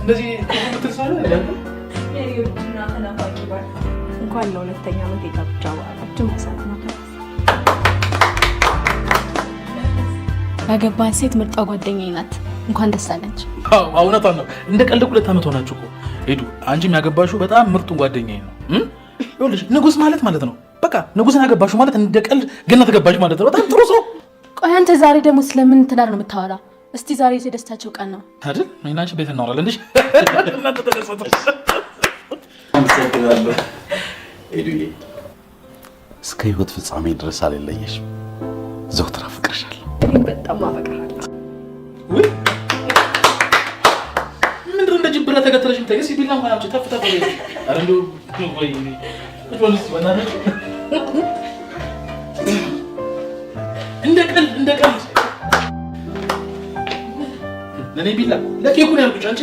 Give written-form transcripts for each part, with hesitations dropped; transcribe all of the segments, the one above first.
እንደዚህ የምትል ሰው አለ እንዴ? የኔ ውድና ተናፋቂ ባል፣ እንኳን ለሁለተኛ ዓመት የጋብቻ በዓላችን በሰላም አደረሰን። ያገባን ሴት ምርጧ ጓደኛዬ ናት። እንኳን ደስ አለች። አዎ እውነቷን ነው። እንደ ቀልድ 2 ዓመት ሆናችሁ እኮ ሄዱ። አንቺም ያገባሽው በጣም ምርጡን ጓደኛዬ ነው። ይኸውልሽ ንጉስ ማለት ማለት ነው። በቃ ንጉስን ያገባሽው ማለት እንደ ቀልድ ገነት ገባሽ ማለት ነው። በጣም ጥሩ ሰው። ቆይ አንተ ዛሬ ደግሞ ስለምን ትዳር ነው የምታወራ? እስቲ ዛሬ የደስታቸው ቀን ነው አይደል? እኔና አንቺ ቤት እናወራለን። እሺ እናንተ ተደሰቱ። አመሰግናለሁ ኤዱዬ። እስከ ህይወት ፍጻሜ ድረስ አልለየሽም። ዘወትር አፈቅርሻለሁ። እኔም በጣም አፈቅርሃለሁ። ውይ ምንድን ነው እንደ ጅብራ ተከተለሽ የምታይው? እስኪ ቢላ እንኳን አምጪ። ተፍ ተፍ በይ። ኧረ እንደው ወይ ቁጭ በሉ እስኪ በእናታችሁ። እንደ ቀልድ እንደ ቀልድ ለእኔ ቢላ ለኬኩ ነው ያልኩሽ። አንቺ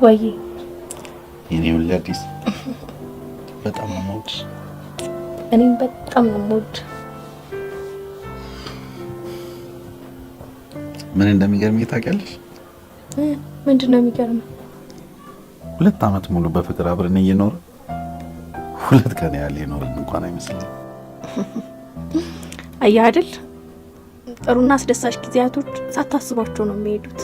ወይ የኔ ሁሌ አዲስ በጣም ነው የምወድሽ። እኔም በጣም ነው የምወድሽ። ምን እንደሚገርምኝ ታውቂያለሽ? ምንድን ነው የሚገርመው? 2 ዓመት ሙሉ በፍቅር አብረን እየኖርን 2 ቀን ያህል የኖርን እንኳን አይመስልም። አየህ አይደል? ጥሩና አስደሳች ጊዜያቶች ሳታስባቸው ነው የሚሄዱት።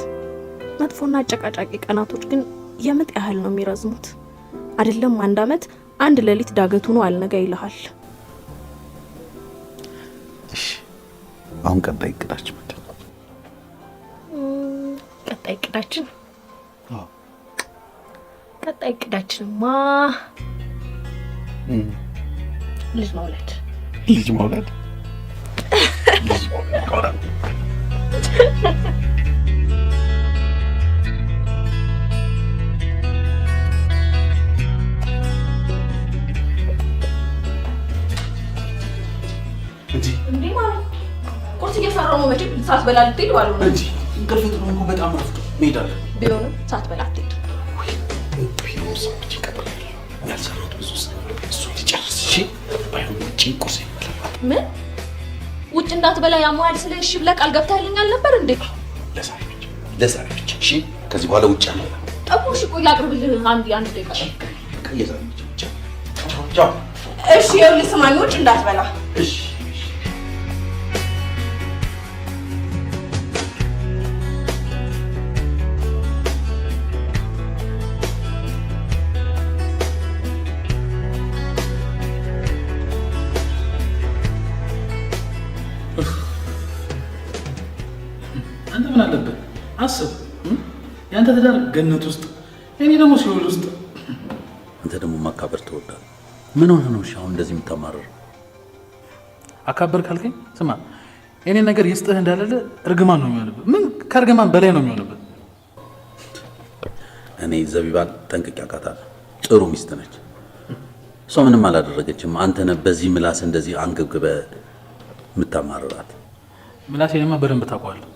መጥፎና አጨቃጫቂ ቀናቶች ግን የምጥ ያህል ነው የሚረዝሙት። አይደለም 1 ዓመት 1 ሌሊት ዳገት ሆኖ አልነጋ ይልሃል። እሺ አሁን ቀጣይ እቅዳችን ምንድን ነው? ቀጣይ እቅዳችን? አዎ። ቀጣይ እቅዳችንማ ልጅ መውለድ። ልጅ መውለድ? ልጅ መውለድ። እንዴ ማለት ቁርስ እየሰራሁ ነው። መቼም ሳትበላ ልትሄድ ባልሆነ እንጂ እንቅልፍ ጥሩ እኮ በጣም ረፍዶ መሄድ አለብን። ቢሆንም ሳትበላ አትሄድ። ወይ ቢሮ ሰዎች ይቀጥላል። ያልሰራሁት ብዙ ስራ እሱ ሊጨርስ እሺ። ባይሆን ውጪ ቁርስ ይበላል። ምን ውጭ እንዳትበላ ያማል ስለ እሺ ብለህ ቃል ገብተህልኛል ነበር እንዴ? ለዛሬ ብቻ፣ ለዛሬ ብቻ እሺ። ከዚህ በኋላ ውጭ አልበላም። ጠቡ እሺ። ቆይ ላቅርብልህ። አንድ ደቂቃ በቃ የዛሬ ብቻ። ቻው ቻው። እሺ ይኸውልህ ስማኝ፣ ውጭ እንዳትበላ እሺ። አንተ ምን አለብህ? አስብ። ያንተ ትዳር ገነት ውስጥ፣ የኔ ደግሞ ሲኦል ውስጥ። አንተ ደግሞ ማካበር ትወዳለህ። ምን ሆነህ ነው እሺ አሁን እንደዚህ የምታማርር? አካበር ካልከኝ ስማ፣ የኔ ነገር ይስጥህ እንዳለለ እርግማን ነው የሚሆንብህ። ምን ከእርግማን በላይ ነው የሚሆንብህ። እኔ ዘቢባን ጠንቅቄ አውቃታለሁ። ጥሩ ሚስት ነች። እሷ ምንም አላደረገችም። አንተ ነህ በዚህ ምላስ እንደዚህ አንገብግበህ የምታማርራት። ምላሴንማ በደንብ ታውቀዋለህ።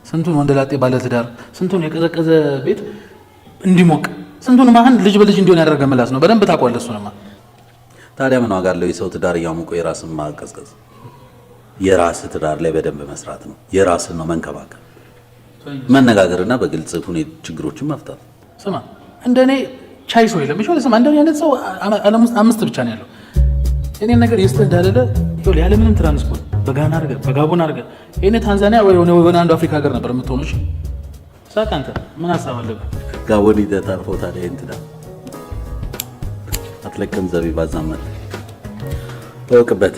ስንቱን ወንደላጤ ባለ ትዳር፣ ስንቱን የቀዘቀዘ ቤት እንዲሞቅ፣ ስንቱን ማህን ልጅ በልጅ እንዲሆን ያደረገ ምላስ ነው። በደንብ ታውቀዋለህ እሱንማ። ታዲያ ምን ዋጋ አለው የሰው ትዳር እያሞቀ የራስን ማቀዝቀዝ? የራስ ትዳር ላይ በደንብ መስራት ነው። የራስን ነው መንከባከብ፣ መነጋገርና በግልጽ ሁኔታ ችግሮችን መፍታት። ስማ እንደኔ ቻይ ሰው የለም። እሺ ስማ እንደኔ አይነት ሰው ዓለም ውስጥ 5 ብቻ ነው ያለው። እኔ ነገር ይስጥህ እንዳለለ ይኸውልህ፣ ያለ ምንም ትራንስፖርት በጋና አድርገህ በጋቦን አድርገህ እኔ ታንዛኒያ ወይ የሆነ አንዱ አፍሪካ ሀገር ነበር የምትሆነው። እሺ ሳቅ። አንተ ምን ሀሳብ አለብህ? ጋቦን ይዘህ ታርፎ ታዲያ ይሄን ትዳር አትለቅም። ዘቢባ ዛመት እወቅበት።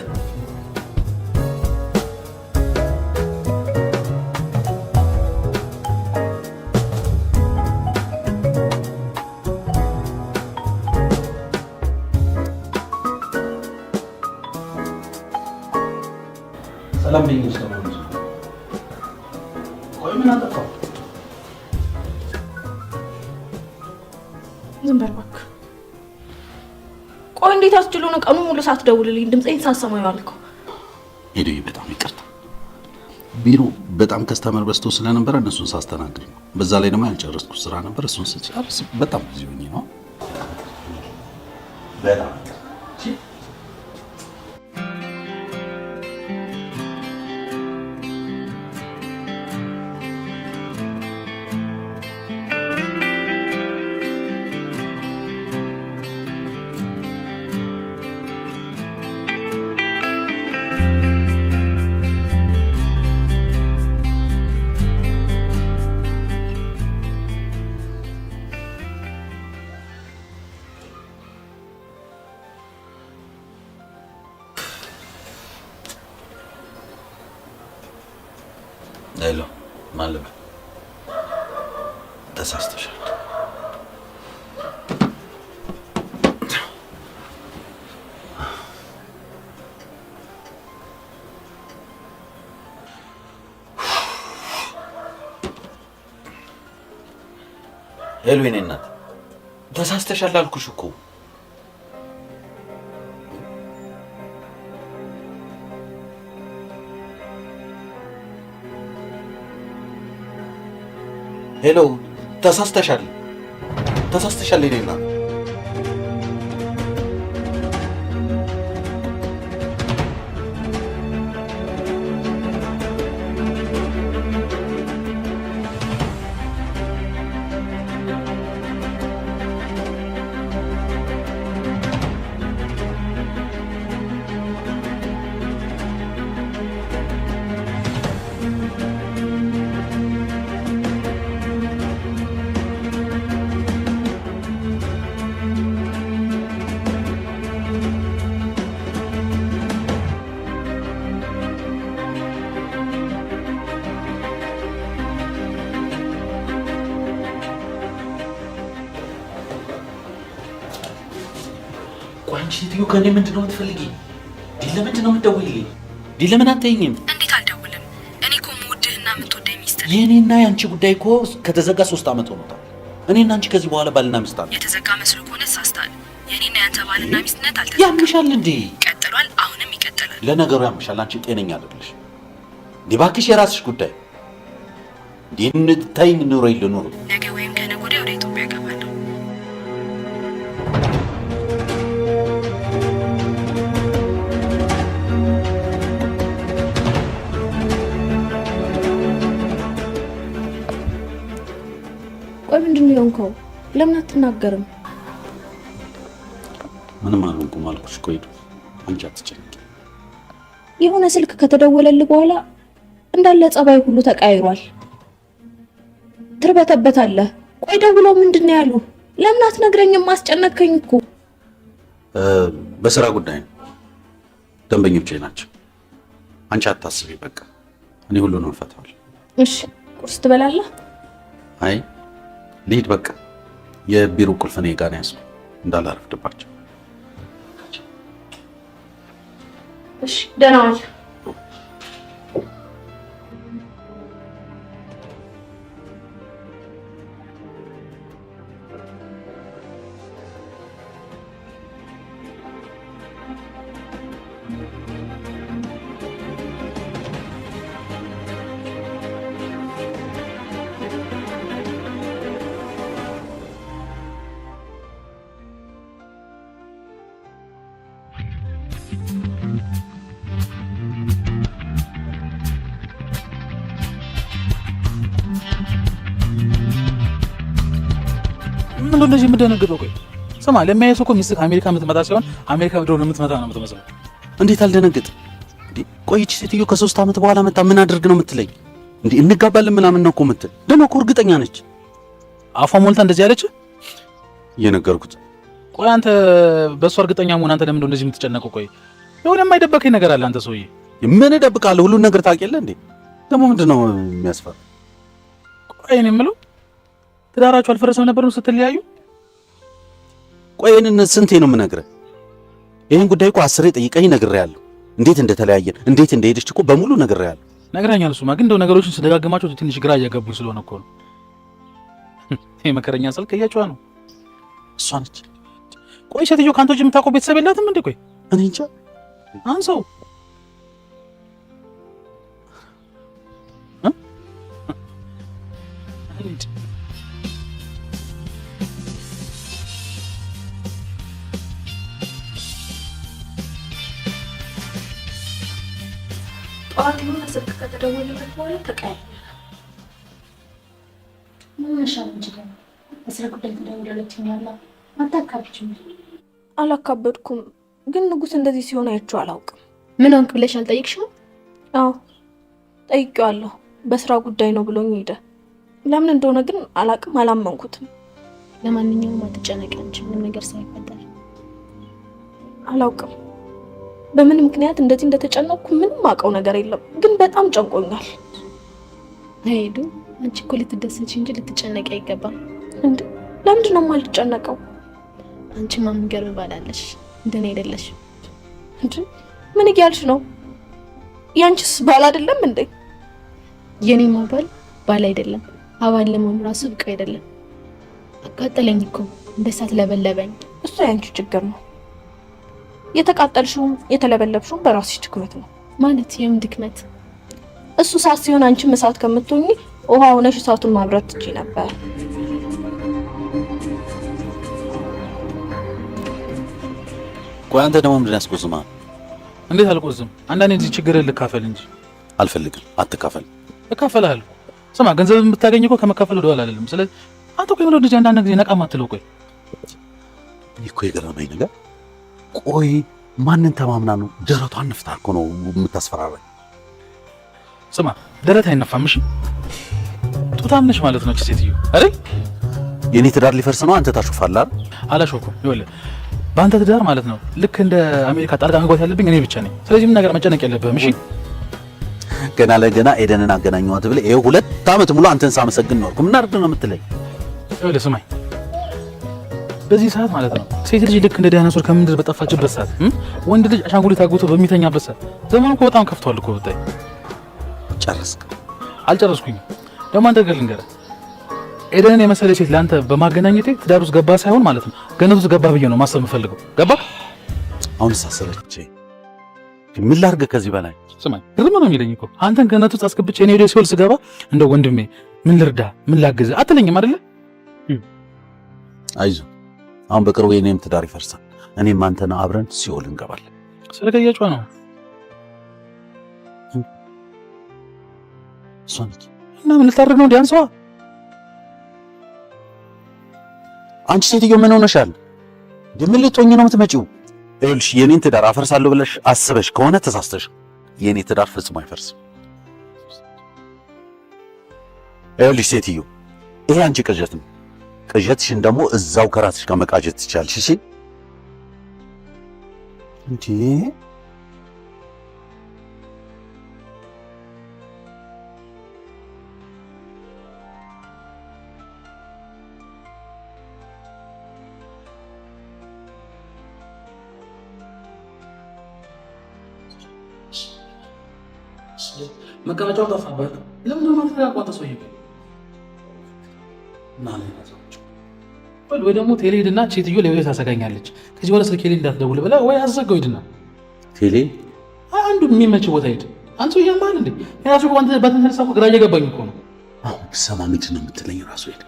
ሰላም በይኝ። ቆይ ምን አጠፋው? ዝም በል እባክህ። ቆይ እንዴት አስችሎ ነው ቀኑን ሙሉ ሳትደውልልኝ ድምፄን ሳትሰማ የዋልከው? ሄዱዬ በጣም ይቅርታ፣ ቢሮ በጣም customer በዝቶ ስለነበረ እነሱን ሳስተናግድ ነው። በዛ ላይ ደግሞ ያልጨረስኩት ስራ ነበር። እሱን ስጨርስ በጣም busy ሆኜ ነው። በጣም Hello፣ ማን ልበል? ተሳስተሻል። Hello፣ የኔ እናት ተሳስተሻል አልኩሽ እኮ። Hello፣ ተሳስተሻል፣ ተሳስተሻል የኔ እናት። ቆይ አንቺ ሴትዮ ከእኔ ምንድን ነው የምትፈልጊ? ለምንድን ነው የምትደውይልኝ? ለምን አትይኝም? እንዴት አልደውልም? እኔ እኮ የምወድህና የምትወደኝ ሚስት ነኝ። የእኔና የአንቺ ጉዳይ እኮ ከተዘጋ 3 ዓመት ሆኖታል። እኔና አንቺ ከዚህ በኋላ ባልና ሚስት አለ። የተዘጋ መስሎ ከሆነ ተሳስተሃል። የእኔና የአንተ ባልና ሚስትነት አልተዘጋም። ያምሻል እንዴ? ቀጥሏል። አሁንም ይቀጥላል። ለነገሩ ያምሻል። አንቺ ጤነኛ አይደለሽ። እንዴ እባክሽ የራስሽ ጉዳይ። እንዴ ተይኝ፣ ኑሮዬን ልኑር። ነገ ወይም ከነገ ወዲያ ወደ ኢትዮጵያ እገባለሁ። ቆይ ምንድን ነው የሆንከው? ለምን አትናገርም? ምንም አልሆንኩም አልኩሽ እኮ ሂዱ። አንቺ አትጨነቂ። የሆነ ስልክ ከተደወለልህ በኋላ እንዳለ ጸባይ ሁሉ ተቃይሯል። ትርበተበታለህ። ቆይ ደውለው ምንድን ነው ያሉ? ለምን አትነግረኝም? ማስጨነቅከኝ እኮ። በስራ ጉዳይ ነው፣ ደንበኞቼ ናቸው። አንቺ አታስቢ፣ በቃ እኔ ሁሉንም እፈታዋለሁ። እሺ ቁርስ ትበላለህ? አይ ልሂድ በቃ። የቢሮ ቁልፍ እኔ ጋር ነው ያዝኩት እንዳላረፍድባቸው። እሺ ደህና ዋል። ምንድን ነው እንደዚህ የምደነግጠው? ቆይ ስማ፣ ለሚያየው ሰው እኮ ሚስትህ አሜሪካ የምትመጣ ሲሆን አሜሪካ ምድር የምትመጣ ነው የምትመስለው። እንዴት አልደነግጥ? ቆይ ይህቺ ሴትዮ ከ3 ዓመት በኋላ መጣ ምን አድርግ ነው የምትለኝ? እንዴ እንጋባለን ምናምን ነው እኮ የምትል። ደግሞ እኮ እርግጠኛ ነች። አፏ ሞልታ እንደዚህ ያለች እየነገርኩት። ቆይ አንተ በእሷ እርግጠኛ መሆን አንተ ለምንድነው እንደዚህ የምትጨነቀው? ቆይ የሆነ የማይደበቀኝ ነገር አለ አንተ ሰውዬ። ምን እደብቃለሁ? ሁሉን ነገር ታውቂ የለ እንዴ? ደግሞ ምንድነው የሚያስፈራ? ቆይ እኔ የምለው ትዳራችሁ አልፈረሰም ነበር ነው ስትለያዩ? ቆይ ይሄንን ስንቴ ነው የምነግርህ? ይሄን ጉዳይ እኮ አስሬ ጠይቀኝ ነግሬሃለሁ። እንዴት እንደተለያየን እንዴት እንደሄደች እኮ በሙሉ ነግሬሃለሁ። ነግረኸኛል። እሱማ ግን እንደው ነገሮችን ስደጋግማቸው ትንሽ ግራ እያገቡኝ ስለሆነ እኮ ነው። ይሄ መከረኛ ስልክ እያጨዋ ነው። እሷ ነች። ቆይ ሴትዮ ከአንተ ውጭ የምታውቀው ቤተሰብ የላትም እንዴ? ቆይ እኔ እንጃ። አንሰው ጠዋት የሆነ ስልክ ከተደወለበት በኋላ ተቀያየረ። ምን ሆነሻል? አንቺ ደግሞ በስራ ጉዳይ ተደውሎልኛል። አታካብጂም። አላካበድኩም፣ ግን ንጉስ እንደዚህ ሲሆን አይቼው አላውቅም። ምን ሆንክ ብለሽ አልጠየቅሽውም? አዎ ጠይቄዋለሁ። በስራ ጉዳይ ነው ብሎኝ ሄደ። ለምን እንደሆነ ግን አላውቅም፣ አላመንኩትም። ለማንኛውም አትጨነቂ አንቺ ምንም ነገር ሳይፈጠር። አላውቅም በምን ምክንያት እንደዚህ እንደተጨነቅኩ ምንም አውቀው ነገር የለም፣ ግን በጣም ጨንቆኛል። ሄዱ አንቺ እኮ ልትደሰች እንጂ ልትጨነቂ አይገባም። እንዴ ለምንድን ነው የማልጨነቀው? አንቺማ የሚገርም ባል አለሽ፣ እንደኔ አይደለሽ። እንዴ ምን እያልሽ ነው? ያንቺስ ባል አይደለም እንዴ? የኔማ ባል ባል አይደለም፣ አባል ለመሆን ራሱ ብቁ አይደለም። አቃጠለኝ እኮ እንደ እሳት ለበለበኝ። እሱ ያንቺ ችግር ነው። የተቃጠልሽውም የተለበለብሽውም በራስሽ ድክመት ነው። ማለት የምን ድክመት? እሱ እሳት ሲሆን አንቺም እሳት ከምትሆኚ ውሃ ሆነሽ እሳቱን ማብረት ትችይ ነበር። ቆይ አንተ ደግሞ ምንድን ያስቆዝማል? እንዴት አልቆዝም? አንዳንዴ እዚህ ችግርህን ልካፈል እንጂ። አልፈልግም። አትካፈል። እካፈልሃለሁ። ስማ ገንዘብ የምታገኝ እኮ ከመካፈል ወደኋላ አይደለም። ስለዚህ አንተ እኮ የምለው ልጅ አንዳንድ ጊዜ ነቃ ማትለው። ቆይ እኔ እኮ የገረመኝ ነገር ቆይ ማንን ተማምና ነው ደረቷን ነፍታ እኮ ነው የምታስፈራራኝ? ስማ ደረት አይነፋም። እሺ ጡታም ነሽ ማለት ነው ሴትዮ አይደል? የኔ ትዳር ሊፈርስ ነው፣ አንተ ታሾፋለህ አይደል? አላሾፍኩም። ይኸውልህ በአንተ ትዳር ማለት ነው ልክ እንደ አሜሪካ ጣልቃ መግባት ያለብኝ እኔ ብቻ ነኝ። ስለዚህ ምን ነገር መጨነቅ የለብህም። እሺ ገና ለገና ኤደንን አገናኘኋት ብለህ ይኸው 2 ዓመት ሙሉ አንተን ሳመሰግን ኖርኩ። ምን አድርግ ነው የምትለኝ? ይኸውልህ ስማኝ፣ በዚህ ሰዓት ማለት ነው ሴት ልጅ ልክ እንደ ዳይኖሶር ከምድር በጠፋችበት ሰዓት፣ ወንድ ልጅ አሻንጉሊት አግብቶ በሚተኛበት ሰዓት ዘመኑ እኮ በጣም ከፍቷል እኮ ብታይ። ጨረስክ? አልጨረስኩኝም። ደግሞ አንተ ነገር ልንገርህ፣ ኤደንን የመሰለ ሴት ለአንተ በማገናኘቴ ትዳር ውስጥ ገባ ሳይሆን ማለት ነው ገነት ውስጥ ገባ ብዬ ነው ማሰብ የምፈልገው። ገባ? አሁን ሳሰበች ምን ላድርግ ከዚህ በላይ? ስማኝ ግርም ነው የሚለኝ እኮ አንተን ገነት ውስጥ አስገብቼ እኔ ወደ ሲኦል ስገባ እንደው ወንድሜ ምን ልርዳ ምን ላግዝህ አትለኝም አይደለ? አይዞህ አሁን በቅርቡ የኔም ትዳር ይፈርሳል። እኔም አንተና አብረን ሲኦል እንገባለን። ስለገያጯ ነው እሷ ነች። እና ምን ልታደርግ ነው? እንዲያንሰዋ አንቺ ሴትዮ ምን ሆነሻል? ምን ልትሆኚ ነው የምትመጪው? ይኸውልሽ የኔን ትዳር አፈርሳለሁ ብለሽ አስበሽ ከሆነ ተሳስተሽ። የኔ ትዳር ፈጽሞ አይፈርስም። ይኸውልሽ ሴትዮ ይሄ አንቺ ቅዠት ነው። ቅዠትሽን ደግሞ እዛው ከራስሽ ጋር መቃዠት ትችያለሽ። እሺ እንዴ መቀመጫው ጠፋበት። ለምን ነው የማትረጋጋው አንተ ሰውዬ? ወይ ደግሞ ቴሌ ሂድና ሴትዮ ለቤት ታሰጋኛለች፣ ከዚህ በኋላ ስልኬ ላይ እንዳትደውል ብለህ ወይ አዘጋው ሂድና ቴሌ አንዱ የሚመች ቦታ ሂድ። አንተ ሰውዬ ያማል እንዴ? የራሱ አንተ በተነሳ እኮ ግራ እየገባኝ እኮ ነው። አሁን ብሰማ ምንድን ነው የምትለኝ? ራሱ ሄድ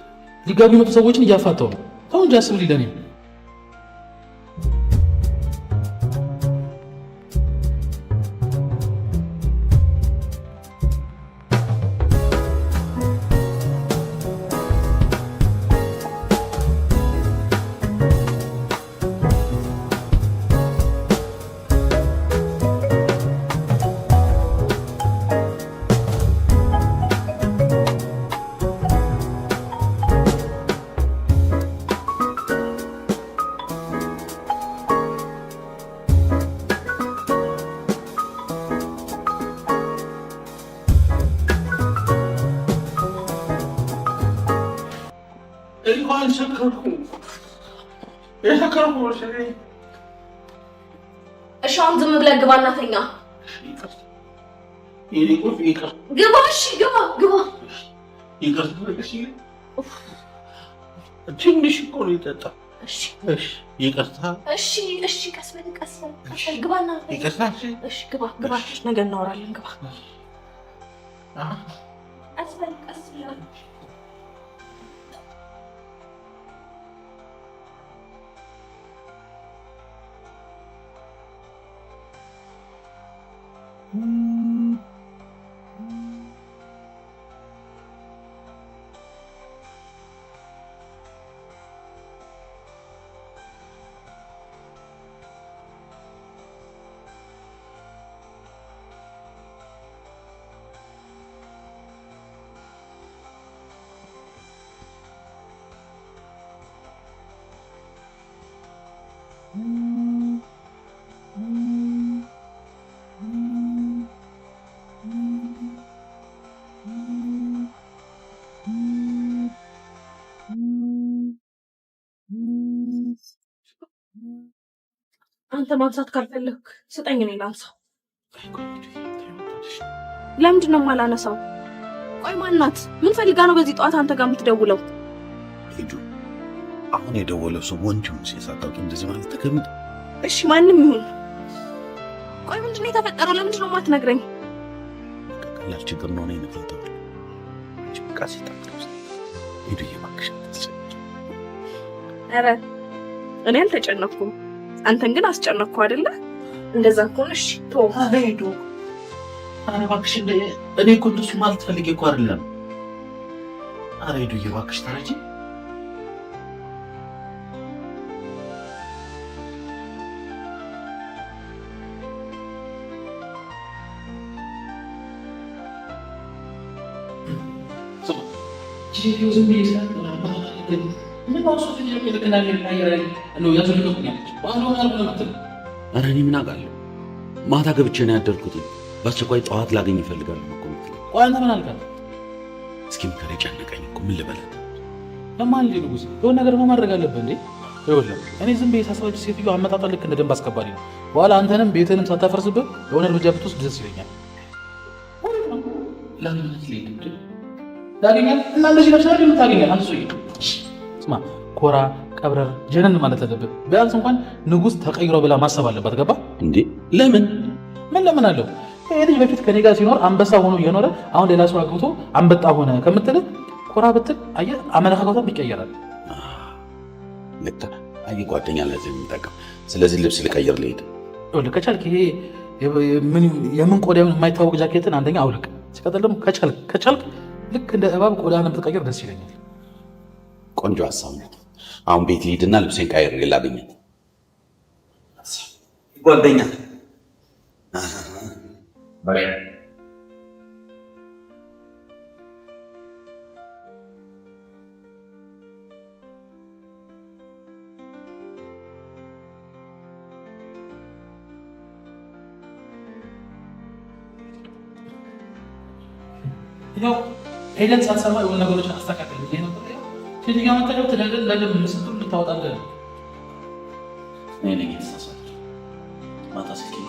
ሊጋቡ የመጡ ሰዎችን እያፋታው ነው። ተው እንጂ አስብልኝ ለእኔም። አልሰከርኩም። የሰከርኩ መሰለኝ። እሺ አሁን ዝም ብለህ ግባና ተኛ። የኔ ቁልፍ ይቅር። ግባ። እሺ ግባ ግባ። ይቅር። ትንሽ እኮ ነው የጠጣው። እሺ እሺ፣ ይቅርታ። እሺ እሺ፣ ቀስ በል ቀስ በል ቀስ በል ግባና ተኛ። ይቅርታ። እሺ ግባ ግባ። ነገ እናወራለን። ግባ። ቀስ በል ቀስ በል። አንተ ማንሳት ካልፈለግክ ስጠኝ፣ እኔ ላንሳው። ለምንድን ነው የማላነሳው? ቆይ ማናት? ምን ፈልጋ ነው በዚህ ጠዋት አንተ ጋር የምትደውለው? ሂዱ። አሁን የደወለው ሰው ወንድ ይሁን ሴት አታውቂም። እንደዚህ ማለት ተገቢ? እሺ ማንም ይሁን። ቆይ ምንድን ነው የተፈጠረው? ለምንድን ነው የማትነግረኝ? ቀላል ችግር ነው። እኔ እነግርሃለሁ። አንቺ በቃ ሴት ሂዱ፣ እባክሽ አትጨነቂ። ኧረ እኔ አልተጨነኩም። አንተን ግን አስጨነቅኩ አይደለ? እንደዛ ከሆነ እሺ ተወው። ኧረ ሂዱ፣ ኧረ እባክሽ፣ እኔ እኮ እንደሱ ማለት ፈልጌ እኮ አይደለም። ኧረ ሂዱ እባክሽ ተረጂ። ኧረ እኔ ምን አውቃለሁ? ማታ ገብቼ ነው ያደርኩት። በአስቸኳይ ጠዋት ላገኝ እፈልጋለሁ እኮ የምትለኝ። ቆይ አንተ ምን አልካት? እስኪ ምከር፣ የጨነቀኝ እኮ ምን ልበላት? ለማን ልጅ ንጉስ፣ የሆነ ነገር ማድረግ አለብህ እንዴ? ይኸውልህ እኔ ዝም ብዬ ሳስባችሁ ሴትዮ አመጣጧ ልክ እንደ ደንብ አስከባሪ ነው። በኋላ አንተንም ቤትህንም ሳታፈርስብህ የሆነ እርምጃ ብትወስድ ደስ ይለኛል። ላገኛት ልሂድ ላገኛት እና እንደዚህ ለብሰህ አይደል የምታገኛት? አንተ ሰውዬ ስማ፣ ኮራ ቀብረር ጀነን ማለት አለብህ። ቢያንስ እንኳን ንጉስ ተቀይሮ ብላ ማሰብ አለባት። ገባ እንዴ? ለምን ምን ለምን አለው? ይሄ ልጅ በፊት ከኔ ጋር ሲኖር አንበሳ ሆኖ እየኖረ አሁን ሌላ ሰው አግብቶ አንበጣ ሆነ ከምትል ኮራ ብትል አየህ፣ አመለካከቷም ይቀየራል። ልክ አየህ፣ ጓደኛ ለዚህ የሚጠቅም። ስለዚህ ልብስ ልቀይር ልሂድ። ይኸውልህ ከቻልክ ይሄ የምን ቆዳ ይሁን የማይታወቅ ጃኬትን አንደኛ አውልቅ። ሲቀጥል ደግሞ ከቻልክ ልክ እንደ እባብ ቆዳህን ብትቀይር ደስ ይለኛል። ቆንጆ ሀሳብ ነው። አሁን ቤት ልሂድና ልብሴን ቀይሬ ላገኛት ጓደኛ። ያው ሄደን ሳትሰማ የሆኑ ነገሮችን አስተካክል ብዬ ነበር። ሴትዮዋ መጣች፣ ትዳርን ለለም ምስጢሩን ልታወጣልህ ነው። እኔ ነኝ የተሳሳትኩት። ማታ ስልኬን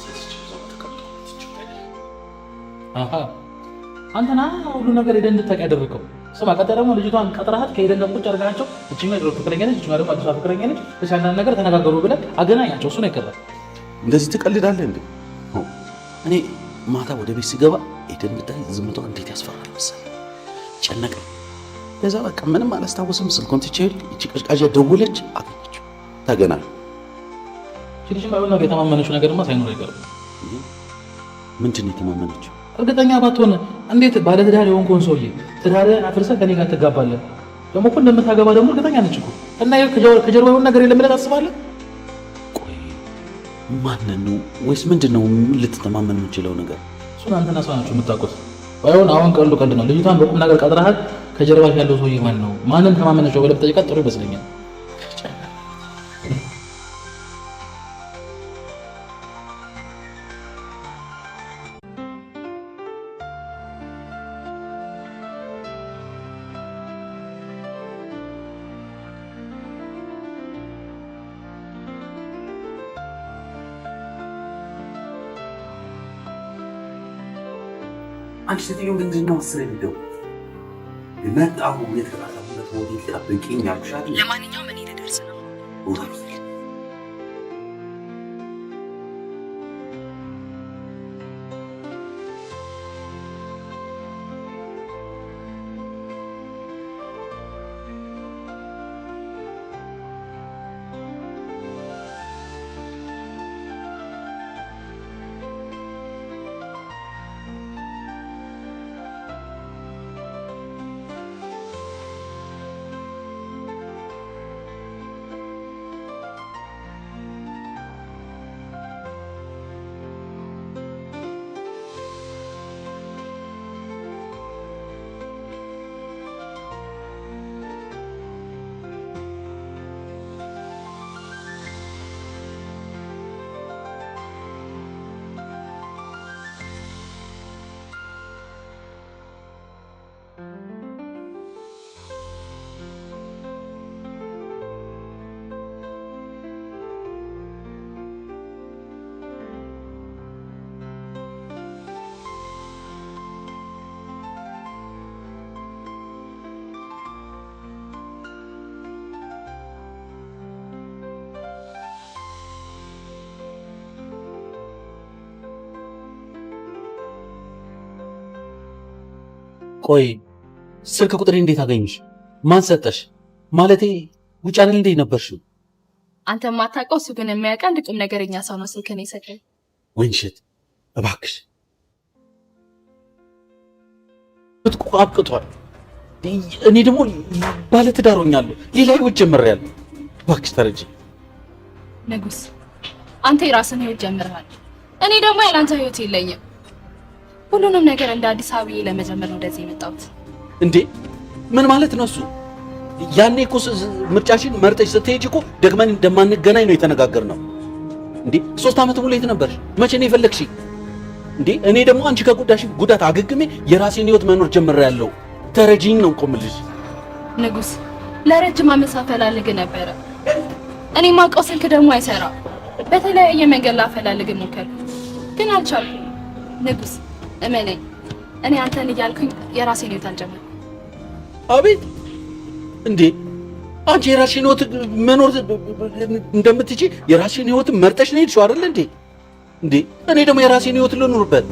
ሰጥቼ እዛው ተቀምጦ ትቼው አሃ አንተና ሁሉ ነገር ሄደን እንድታውቅ ያደረገው። ስማ፣ ቀጣይ ደግሞ ልጅቷን ቀጥረሃት ከሄደን ጋር ቁጭ አድርገሃቸው እችኛዋ የድሮ ፍቅረኛ ነች፣ እችኛዋ ደግሞ አዲሷ ፍቅረኛ ነች፣ እሺ አንዳንድ ነገር ተነጋገሩ ብለህ አገናኛቸው። እሱ ነው የቀረው። እንደዚህ ትቀልዳለህ እንዴ? እኔ ማታ ወደ ቤት ስገባ ኤደን ብታይ ዝምታዋ እንዴት ያስፈራል መሰለህ። ጨነቀኝ። ከዛ በቃ ምንም አላስታውስም። ስልኩን ትቼ ሄድኩ። ይቺ ቀዥቃዣ ደወለች፣ አገኘችው፣ ተገናኙ። እቺ ልጅማ የሆነ ነገር የተማመነችው ነገርማ ሳይኖር አይቀርም። ምንድን ነው የተማመነችው? እርግጠኛ ባትሆን እንዴት ባለትዳር የሆንከውን ሰውዬ ትዳርህን አፍርሰህ ከኔ ጋር ትጋባለህ? ደግሞ እኮ እንደምታገባ ደግሞ እርግጠኛ ነች እኮ። እና ከጀርባ የሆነ ነገር የለም ብለህ ታስባለህ? ቆይ ማንን ነው ወይስ ምንድን ነው ልትተማመን የምችለው ነገር? እሱን አንተና እሷ ናችሁ የምታውቁት። ባይሆን አሁን ቀልዱ ቀልድ ነው። ልጅቷን በቁም ነገር ቀጥረሃል። ከጀርባ ያለው ሰውዬ ማን ነው? ማንን ተማመነችው ብለህ ብትጠይቃት ጥሩ ይመስለኛል። አንቺ ሴትዮ ምንድን ነው አስር የሚደውል መጣሁ የተቀጣጠሩበት ሆቴል ጠብቂኝ አልኩሽ አይደል? ለማንኛውም እኔ ልደርስ ነው። ቆይ ስልክ ቁጥሬ እንዴት አገኘሽ? ማን ሰጠሽ? ማለቴ ውጭ አይደል እንዴ ነበርሽው? አንተ የማታውቀው እሱ ግን የሚያውቅ አንድ ቁም ነገረኛ ሰው ነው ስልክህን የሰጠኝ። ወይንሸት እባክሽ አብቅቷል። እኔ ደግሞ ባለትዳር ሆኛለሁ፣ ሌላ ህይወት ጀምሬያለሁ። እባክሽ ተረጂ። ንጉስ፣ አንተ የራስን ህይወት ጀምረሃል፣ እኔ ደግሞ ያላንተ ህይወት የለኝም። ሁሉንም ነገር እንደ አዲስ አበባ ለመጀመር ነው ወደዚህ የመጣሁት። እንዴ ምን ማለት ነው እሱ? ያኔ እኮ ምርጫሽን መርጠሽ ስትሄጂ እኮ ደግመን እንደማንገናኝ ነው የተነጋገርነው። እንዴ 3 ዓመት ሙሉ የት ነበርሽ? መቼ ነው የፈለግሽኝ? እንዴ እኔ ደግሞ አንቺ ከጉዳሽ ጉዳት አገግሜ የራሴን ህይወት መኖር ጀምሬያለሁ። ተረጂኝ ነው እኮ የምልሽ። ንጉስ፣ ለረጅም ዓመት ሳፈላልግ ነበረ። እኔ የማውቀው ስልክ ደግሞ አይሰራም። በተለያየ መንገድ ላፈላልግ ሞከርኩ፣ ግን አልቻልኩም። ንጉስ እመነኝ፣ እኔ አንተን እያልኩኝ የራሴን ህይወት አልጀመርኩም። አቤት! እንዴ አንቺ የራስሽን ህይወት መኖር እንደምትችይ የራስሽን ህይወት መርጠሽ ነው የሄድሽው አይደል እንዴ? እንዴ እኔ ደግሞ የራሴን ህይወት ልኑርበት።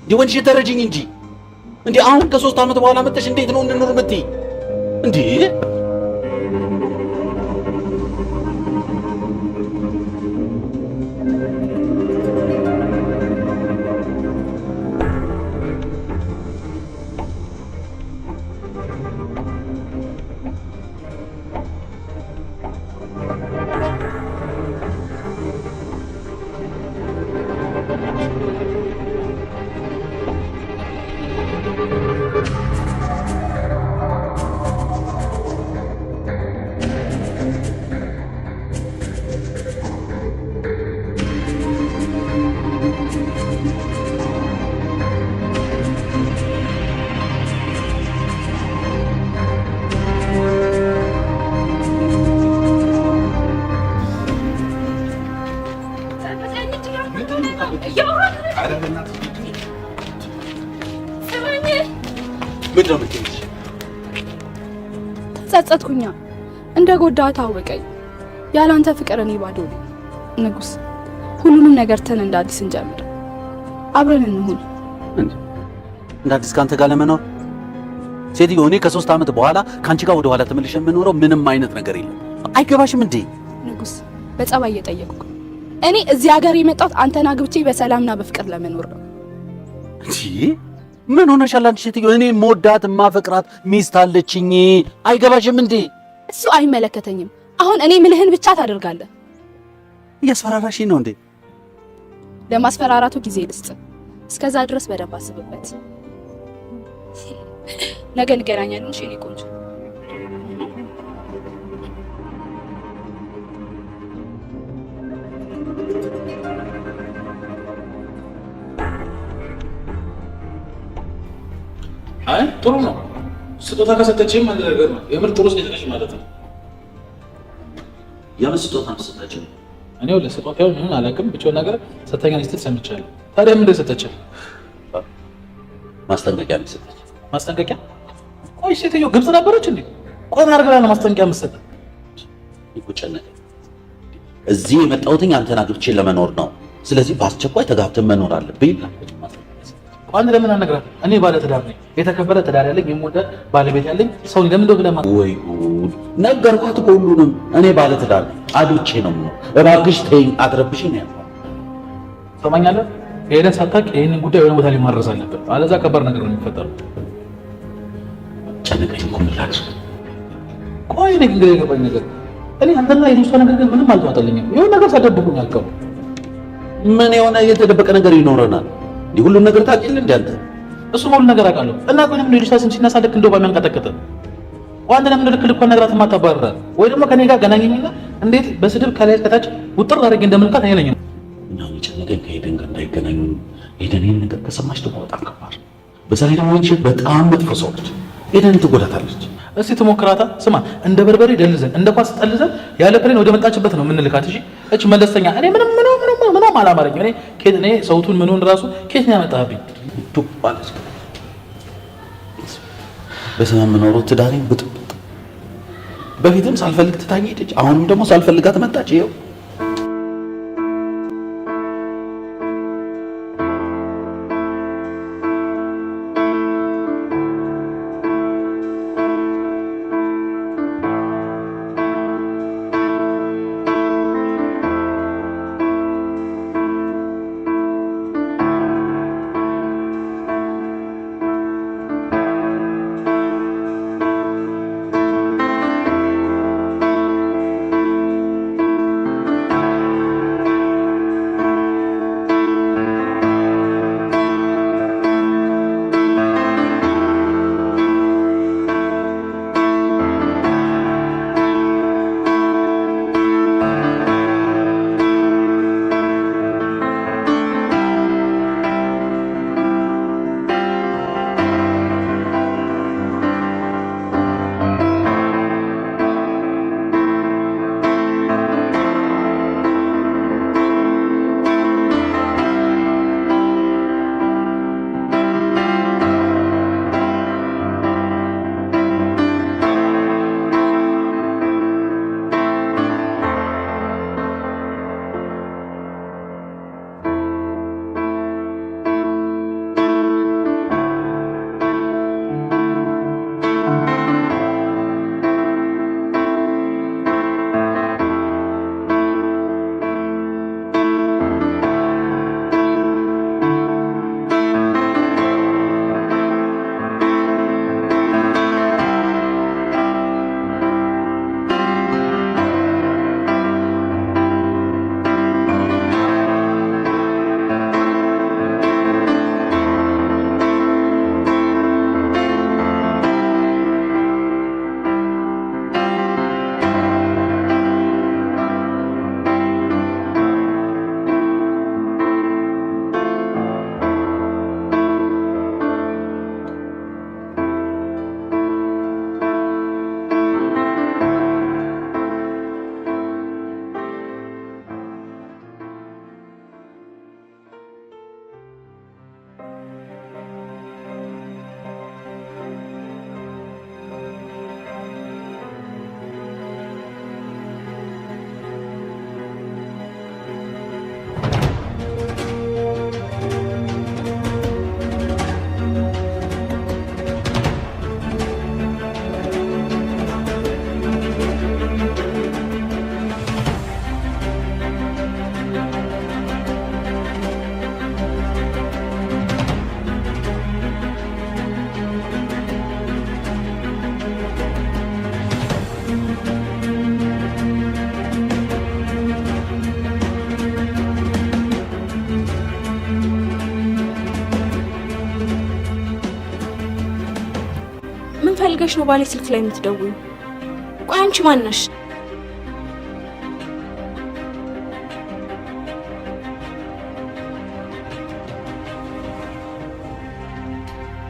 እንዴ ወንድሽ ተረጂኝ እንጂ። እንዴ አሁን ከ3 ዓመት በኋላ መጥተሽ እንዴት ነው እንድኖር የምትይ? እንዴ ተጸጸትኩኛ። እንደ ጎዳ ታወቀኝ። ያላንተ ፍቅር እኔ ባዶ ነኝ። ንጉስ፣ ሁሉንም ነገር ተን እንደ አዲስ እንጀምር፣ አብረን እንሁን። እንደ አዲስ ካንተ ጋር ለመኖር ሴትዮ፣ እኔ ከ3 ዓመት በኋላ ካንቺ ጋር ወደ ኋላ ተመልሼ የምኖረው ምንም አይነት ነገር የለም። አይገባሽም እንዴ? ንጉስ፣ በጸባይ እየጠየቅኩ እኔ እዚህ ሀገር የመጣሁት አንተን አግብቼ በሰላምና በፍቅር ለመኖር ነው። እንዴ ምን ሆነሻል አንቺ ሴትዮ? እኔ የምወዳት የማፈቅራት ሚስት አለችኝ። አይገባሽም እንዴ? እሱ አይመለከተኝም። አሁን እኔ ምልህን ብቻ ታደርጋለህ። እያስፈራራሽኝ ነው እንዴ? ለማስፈራራቱ ጊዜ ልስጥ። እስከዛ ድረስ በደንብ አስብበት። ነገ እንገናኛለን። እሺ የኔ ቆንጆ። አይ ጥሩ ነው። ስጦታ ከሰጠችህም አንድ ነገር ነው። የምር ጥሩ ሴት ነሽ ማለት ነው። የምን ስጦታ ነው ሰጠችህ? እኔ ለስጦታው ምን አላውቅም፣ ብቻውን ነገር ሰተኛ ስትል ሰምቻለሁ። ታዲያ ምንድን ነው የሰጠችህ? ማስጠንቀቂያ ነው የሰጠች። ማስጠንቀቂያ? ቆይ ሴትዮ ግብጽ ነበረች እንዴ? ቆይ ምን አድርጋ ነው ማስጠንቀቂያ የምትሰጠው? እኮ ጨነቀኝ። እዚህ የመጣሁትኝ አንተን አግብቼ ለመኖር ነው። ስለዚህ በአስቸኳይ ተጋብተን መኖር አለብኝ ብላለች። ቆይ አንተ ለምን አልነግራትም? እኔ ባለ ትዳር ነኝ፣ የተከበረ ትዳር ያለኝ የምወዳት ባለቤት ያለኝ ሰው ነኝ። ለምን እንደው ብለህ ወይ ጉድ! ነገርኳት እኮ ሁሉንም። እኔ ባለ ትዳር ነኝ፣ አግብቼ ነው የምኖር። እባክሽ ተይኝ፣ አትረብሽኝ ነው ያልኳት። ትሰማኛለህ? ሄደን ሳታውቅ ይሄንን ጉዳይ የሆነ ቦታ ላይ ማድረስ አለብን። አለዛ ከባድ ነገር ነው የሚፈጠረው። ጨነቀኝ እኮ ምን ላድርግ? ቆይ እኔ ግን ግራ የገባኝ ነገር እኔ አንተና የልጅቷ ነገር ግን ምንም አልተዋጠልኝም። የሆነ ነገር ሳትደብቁኝ አልቀሩም። ምን የሆነ የተደበቀ ነገር ይኖረናል? እንዲህ ሁሉም ነገር ታውቂያለህ እንዴ አንተ? እሱም ሁሉ ነገር አውቃለሁ። እና ቆይ ለምን የልጅቷ ስም ሲነሳ ልክ እንደው ባሚያንቀጠቅጥ? ቆይ አንተ ለምን ልክ ልኳን ነገራት የማታባርራት? ወይ ደግሞ ከኔ ጋር ገናኘኝና እንዴት በስድብ ከላይ እስከታች ውጥር አድርጌ እንደምልካት እኔ ነኝ። እና የጨነቀኝ ከኤደን ጋር እንዳይገናኙ። ኤደን ይሄን ነገር ከሰማች ደግሞ በጣም ከባድ። በዛ ላይ ደግሞ አንቺ በጣም መጥፎ ሰው ነች። ኤደን ትጎዳታለች። እስቲ ትሞክራታ። ስማ እንደ በርበሬ ደልዘን እንደ ኳስ ጠልዘን ያለ plane ወደ መጣችበት ነው የምንልካት። እሺ እች መለስተኛ እኔ ምንም ምንም ምንም ምንም አላማረኝም። እኔ ኬት እኔ ሰውቱን ምኑን ራሱ ኬት ነው ያመጣህብኝ? ዱብ አለች። በሰላም የምኖረው ትዳሬን ብጥብጥ። በፊትም ሳልፈልግ ትታኝ ሄደች። አሁንም ደግሞ ሳልፈልጋት መጣች። ይኸው ፈልገሽ ነው ባሌ ስልክ ላይ የምትደውይው? ቆይ አንቺ ማን ነሽ?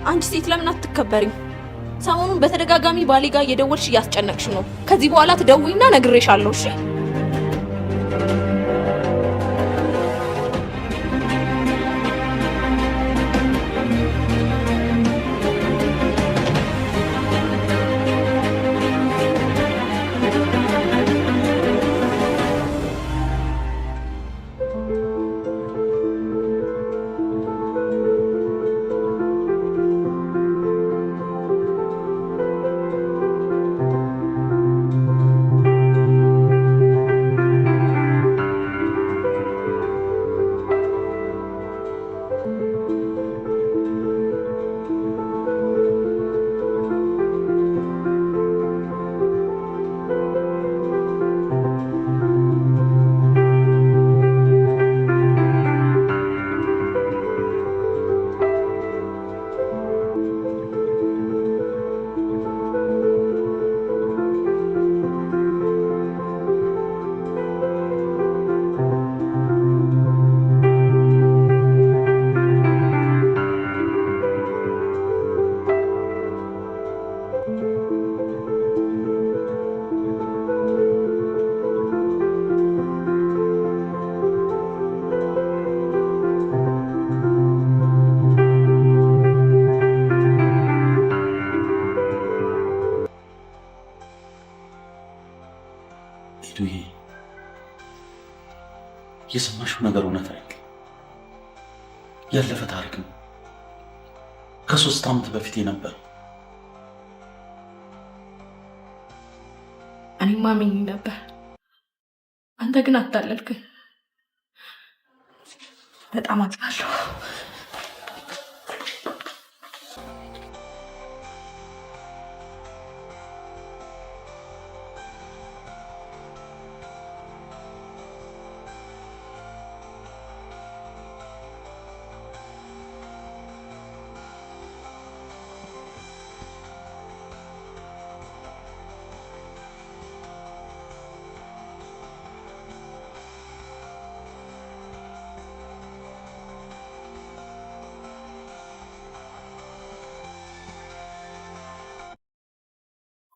አንቺ ሴት ለምን አትከበሪም? ሰሞኑን በተደጋጋሚ ባሌ ጋር እየደወልሽ እያስጨነቅሽ ነው። ከዚህ በኋላ ትደውይና ነግሬሻለሁ። እሺ? የሰማሽው ነገር እውነት አይደለም። ያለፈ ታሪክ ነው። ከ3 ዓመት በፊት የነበረ። እኔማ አምኜ ነበር፣ አንተ ግን አታለልክኝ። በጣም አዝናለሁ።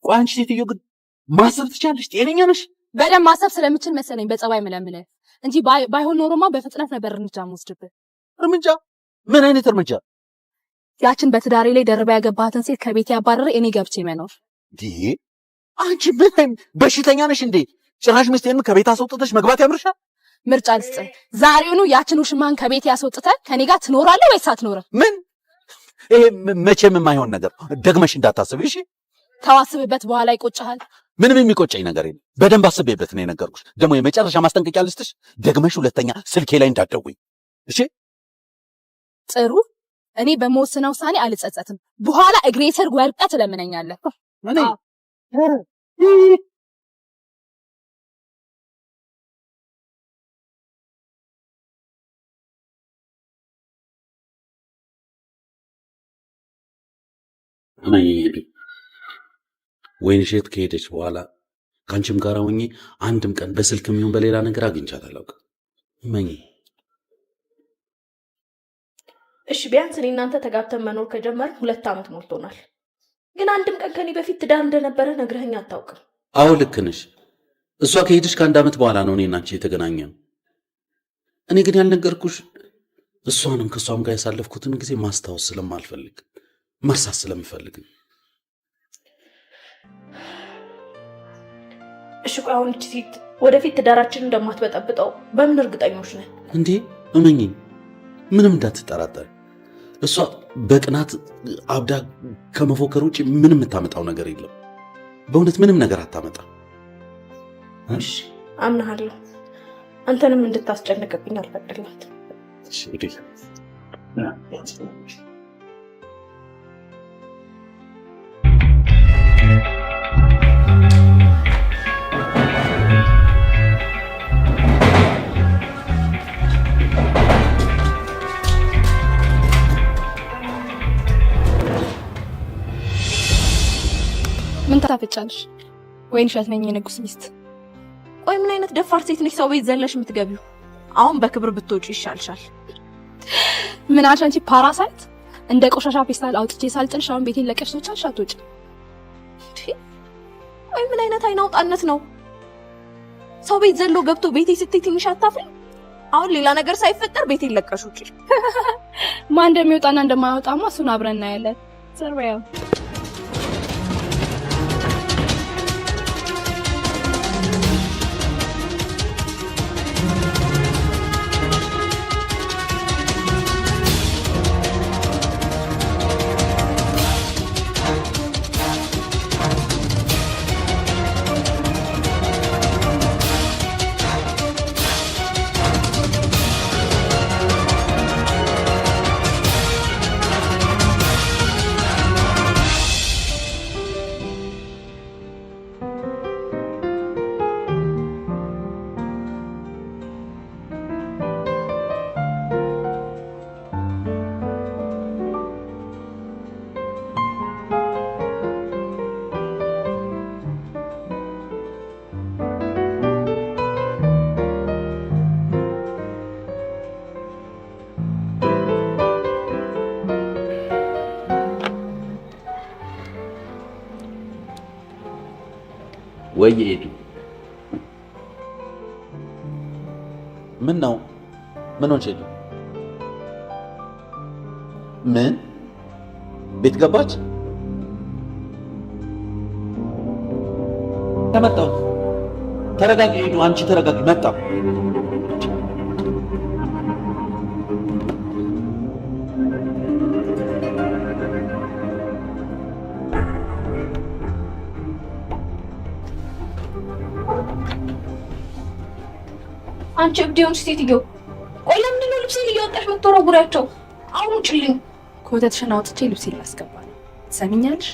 ቆይ አንቺ ሴትዮ ግን ማሰብ ትችያለሽ? ጤነኛ ነሽ? በደንብ ማሰብ ስለምችል መሰለኝ በጸባይ ምለምልህ እንጂ ባይሆን ኖሮማ በፍጥነት ነበር እርምጃ የምወስድብህ። እርምጃ? ምን አይነት እርምጃ? ያችን በትዳሬ ላይ ደርባ ያገባሃትን ሴት ከቤት ያባረረ እኔ ገብቼ መኖር። እንዴ አንቺ ምን በሽተኛ ነሽ እንዴ? ጭራሽ ሚስቴን ከቤት አስወጥተሽ መግባት ያምርሻል? ምርጫ ልስጥህ። ዛሬውኑ ያችን ውሽማን ከቤት ያስወጥተህ ከኔ ጋር ትኖራለህ ወይስ አትኖርም? ምን? ይሄ መቼም የማይሆን ነገር፣ ደግመሽ እንዳታስቢ እሺ? ተዋስብበት፣ በኋላ ይቆጭሃል። ምንም የሚቆጨኝ ነገር የለም። በደንብ አስቤበት ነው የነገርኩሽ። ደግሞ የመጨረሻ ማስጠንቀቂያ ልስጥሽ፣ ደግመሽ ሁለተኛ ስልኬ ላይ እንዳትደውይ እሺ? ጥሩ። እኔ በመወስነው ውሳኔ አልጸጸትም። በኋላ እግሬ ስር ወድቀህ ትለምነኛለህ። እኔ ወይንሸት ከሄደች በኋላ ከአንቺም ጋር ሆኜ አንድም ቀን በስልክም ይሁን በሌላ ነገር አግኝቻት አላውቅም። እመኚ። እሺ ቢያንስ እኔ እናንተ ተጋብተን መኖር ከጀመርን 2 ዓመት ሞልቶናል። ግን አንድም ቀን ከኔ በፊት ትዳር እንደነበረ ነግረኸኝ አታውቅም። አዎ ልክ ነሽ። እሷ ከሄደች ከ1 ዓመት በኋላ ነው እኔና አንቺ የተገናኘነው። እኔ ግን ያልነገርኩሽ እሷንም ከእሷም ጋር ያሳለፍኩትን ጊዜ ማስታወስ ስለማልፈልግ፣ መርሳት ስለምፈልግ ነው። እሺ ቆይ አሁን እቺ ሴት ወደፊት ትዳራችንን እንደማትበጠብጠው በምን እርግጠኞች ነን? እንዴ እመኚኝ፣ ምንም እንዳትጠራጠር። እሷ በቅናት አብዳ ከመፎከር ውጭ ምንም የምታመጣው ነገር የለም። በእውነት ምንም ነገር አታመጣ። እሺ አምናሃለሁ። አንተንም እንድታስጨንቅብኝ አልፈቅድላትም። ምን ታፈጫለሽ? ወይንሸት ነኝ የንጉስ ሚስት። ቆይ ምን አይነት ደፋር ሴት ነሽ ሰው ቤት ዘለሽ የምትገቢው? አሁን በክብር ብትወጪ ይሻልሻል። ምን አልሽ አንቺ parasite? እንደ ቆሻሻ ፌስታል አውጥቼ ሳልጥልሽ አሁን ቤቴን ለቀሽ ትወጫለሽ አትወጪም? ቆይ ምን አይነት አይን አውጣነት ነው? ሰው ቤት ዘሎ ገብቶ ቤቴ ስትይ ትንሽ አታፍሪም? አሁን ሌላ ነገር ሳይፈጠር ቤቴን ለቀሽ ውጪ። ማን እንደሚወጣና እንደማይወጣማ እሱን አብረን እናያለን። ዘርበያው። ወይ ኤዱ፣ ምን ነው? ምን ሆንሽ ኤዱ? ምን ቤት ገባች? ተመጣሁ። ተረጋጊ ኤዱ፣ አንቺ ተረጋጊ። መጣሁ። አንቺ እብድ የሆንሽ ሴትዮ፣ ቆይ ለምንድን ነው ልብሴን እያወጣሽ የምትወረውሪያቸው? አሁን ውጭልኝ። ኮተትሽን አውጥቼ ልብሴን ላስገባ ነው። ትሰሚኛለሽ?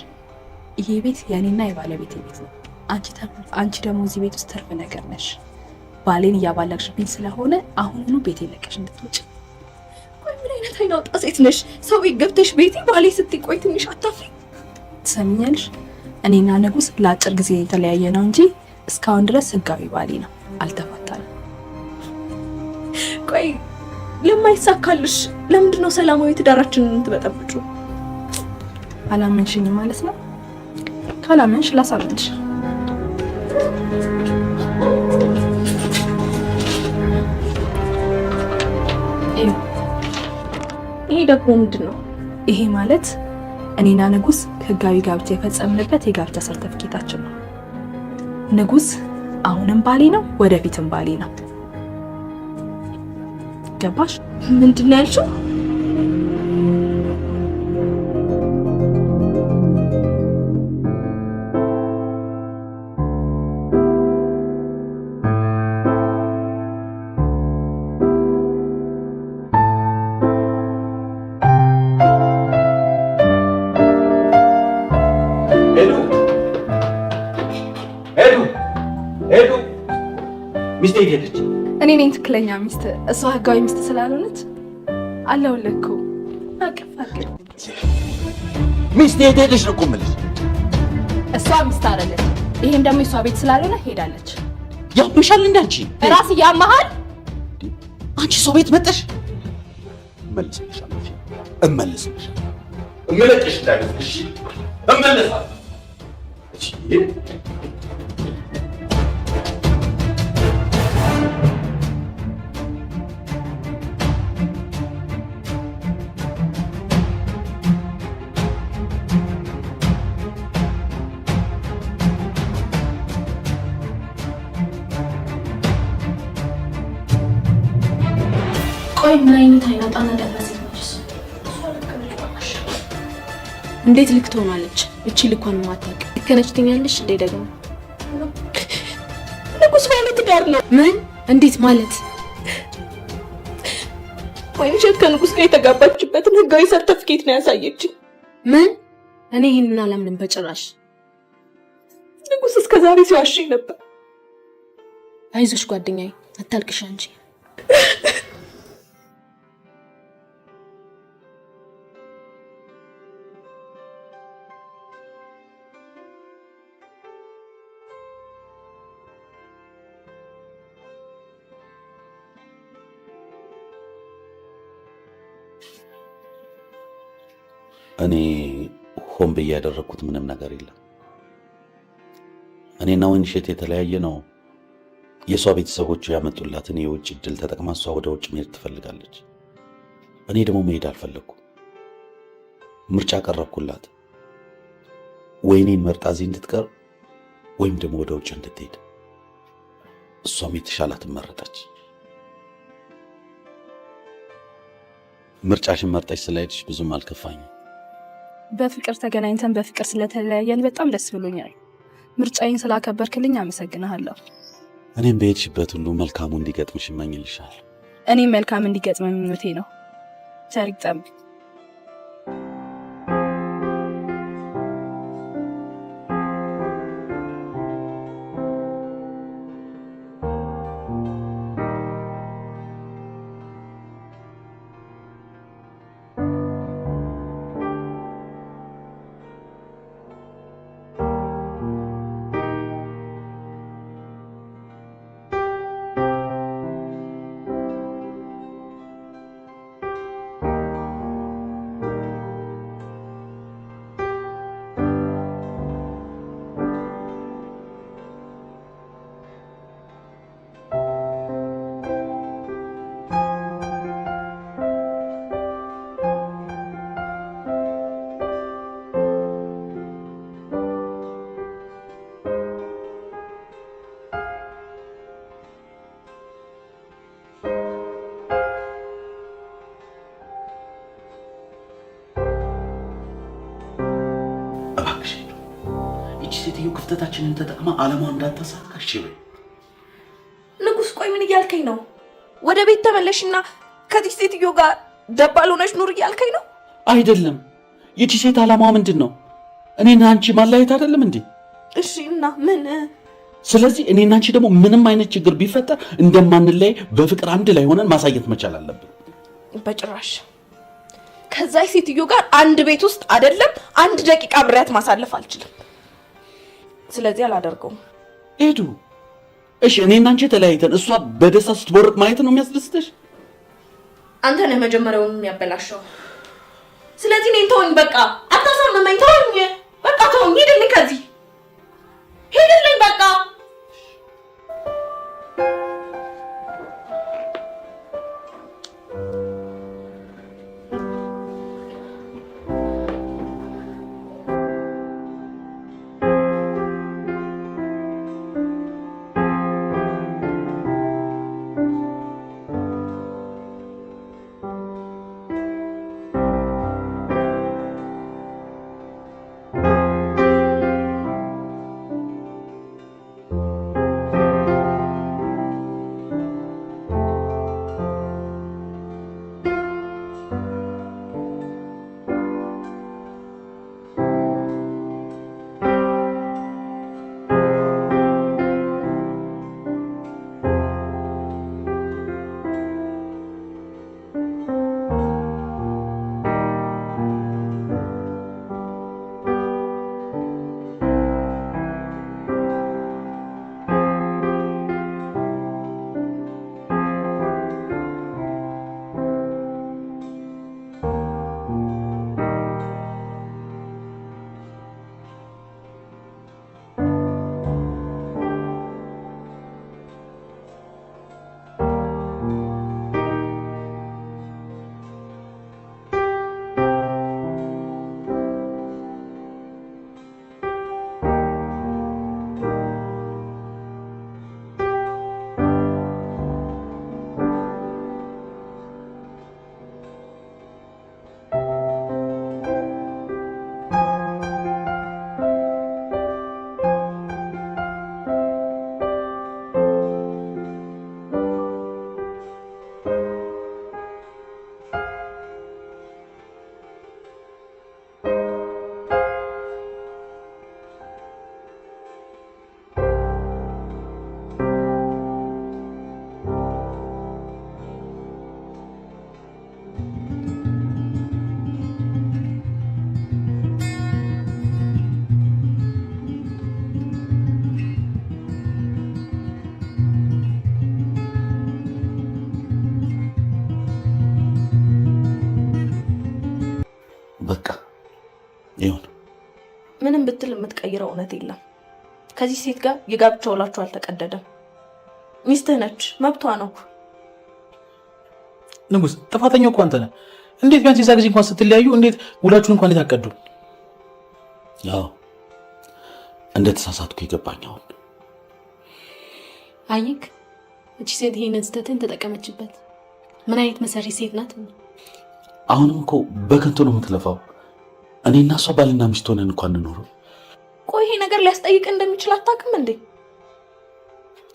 ይሄ ቤት የእኔና የባለቤቴ ቤት ነው። አንቺ ደግሞ እዚህ ቤት ውስጥ ትርፍ ነገር ነሽ። ባሌን እያባለግሽብኝ ስለሆነ አሁኑኑ ቤቴ ለቀሽ እንድትወጪ። ቆይ ምን አይነት አይን አውጣ ሴት ነሽ? ሰው ቤት ገብተሽ ቤቴ ባሌ ስትይ ቆይ ትንሽ አታፍሪ? ትሰሚኛለሽ? እኔና ንጉስ ለአጭር ጊዜ የተለያየ ነው እንጂ እስካሁን ድረስ ህጋዊ ባሌ ነው። አልተፋታንም። ቆይ ለማይሳካልሽ ለምንድን ነው ሰላማዊ ትዳራችንን የምትበጠብጪው? አላመንሽኝም ማለት ነው? ካላመንሽ ላሳመንሽ። ይሄ ደግሞ ምንድን ነው? ይሄ ማለት እኔና ንጉስ ህጋዊ ጋብቻ የፈጸምንበት የጋብቻ ሰርተፍኬታችን ነው። ንጉስ አሁንም ባሌ ነው፣ ወደፊትም ባሌ ነው። ገባሽ? ምንድን ነው ያልሽው? ሄዱ ሚስቴ የት ሄደች? እኔ ነኝ ትክክለኛ ሚስት፣ እሷ ህጋዊ ሚስት ስላልሆነች አለሁልህ እኮ። አቅፍ አቅፍ። ሚስቴ የት ሄደች ነው እኮ የምልሽ። እሷ ሚስት አይደለች። ይሄም ደግሞ የእሷ ቤት ስላልሆነ ሄዳለች። ያምሻል እንደ አንቺ ራስ ያመሃል። አንቺ ሰው ቤት መጠሽ እመልስልሻለሁ፣ እመልስልሻለሁ፣ እምለቅሽ እንዳይመስልሽ። እመልሳለሁ። እሺ ቆይ ምን አይነት አይን አውጣና ደፍራ ሴት ነች እሷ? እንዴት ልክ ትሆናለች? እቺ ልኳን ማታውቅ ልክ ነች ትኛለሽ እንዴ? ደግሞ ንጉስ ባለ ትዳር ነው። ምን? እንዴት ማለት? ወይንሸት ከንጉስ ጋር የተጋባችበትን ህጋዊ ሰርተፍኬት ነው ያሳየችኝ። ምን? እኔ ይህንን አላምንም በጭራሽ። ንጉስ እስከ ዛሬ ሲዋሸኝ ነበር። አይዞሽ ጓደኛዬ፣ አታልቅሽ አንቺ። እኔ ሆን ብዬ ያደረግኩት ምንም ነገር የለም። እኔና ወይንሸት የተለያየ ነው። የእሷ ቤተሰቦች ያመጡላትን የውጭ እድል ተጠቅማ እሷ ወደ ውጭ መሄድ ትፈልጋለች። እኔ ደግሞ መሄድ አልፈለግኩም። ምርጫ ቀረብኩላት፣ ወይ እኔን መርጣ እዚህ እንድትቀር ወይም ደግሞ ወደ ውጭ እንድትሄድ። እሷም የተሻላትን መረጠች። ምርጫሽን መርጠሽ ስለሄድሽ ብዙም አልከፋኝም። በፍቅር ተገናኝተን በፍቅር ስለተለያየን በጣም ደስ ብሎኛል። ምርጫዬን ስላከበርክልኝ አመሰግንሃለሁ። እኔም በሄድሽበት ሁሉ መልካሙ እንዲገጥምሽ እመኝልሻለሁ። እኔም መልካም እንዲገጥም ምኞቴ ነው። ቸር ይግጠምህ። እባክሽ ሄዱ፣ ይቺ ሴትዮ ክፍተታችንን ተጠቅማ ዓላማዋን እንዳታሳካ እሺ በይ። ንጉስ ቆይ ምን እያልክ እያልከኝ ነው? ወደ ቤት ተመለሽና ከዚህ ሴትዮ ጋር ደባል ሆነሽ ኑር እያልከኝ ነው? አይደለም። ይቺ ሴት ዓላማዋ ምንድን ነው? እኔና አንቺ ማለያየት አይደለም እንዴ? እሺ እና ምን? ስለዚህ እኔና አንቺ ደግሞ ምንም አይነት ችግር ቢፈጠር እንደማንለያይ በፍቅር አንድ ላይ ሆነን ማሳየት መቻል አለብን። በጭራሽ ከዛ ሴትዮ ጋር አንድ ቤት ውስጥ አይደለም አንድ ደቂቃ አብሬያት ማሳለፍ አልችልም። ስለዚህ አላደርገውም። ኤዱ፣ እሺ እኔና አንቺ ተለያይተን እሷ በደስታ ስትቦርቅ ማየት ነው የሚያስደስትሽ? አንተ ነህ መጀመሪያውን የሚያበላሸው። ስለዚህ እኔን ተወኝ፣ በቃ አታሳምመኝ፣ ተወኝ፣ በቃ ተወኝ። ሂድልኝ፣ ከዚህ ሂድልኝ፣ በቃ። በቃ ይሁን። ምንም ብትል የምትቀይረው እውነት የለም። ከዚህ ሴት ጋር የጋብቻ ውላችሁ አልተቀደደም። ሚስትህ ነች፣ መብቷ ነው። ንጉስ፣ ጥፋተኛው እኮ አንተ ነህ። እንዴት ቢያንስ የዛ ጊዜ እንኳን ስትለያዩ እንዴት ውላችሁን እንኳን እንዴት አቀዱ? ያው እንደተሳሳትኩ ይገባኝ አሁን። አየክ፣ እቺ ሴት ይሄንን ስህተትን ተጠቀመችበት። ምን አይነት መሰሪ ሴት ናት? አሁንም እኮ በከንቱ ነው የምትለፋው። እኔና እሷ ባልና ሚስት ሆነን እንኳን እንኖረው። ቆይ ይሄ ነገር ሊያስጠይቅ እንደሚችል አታውቅም እንዴ?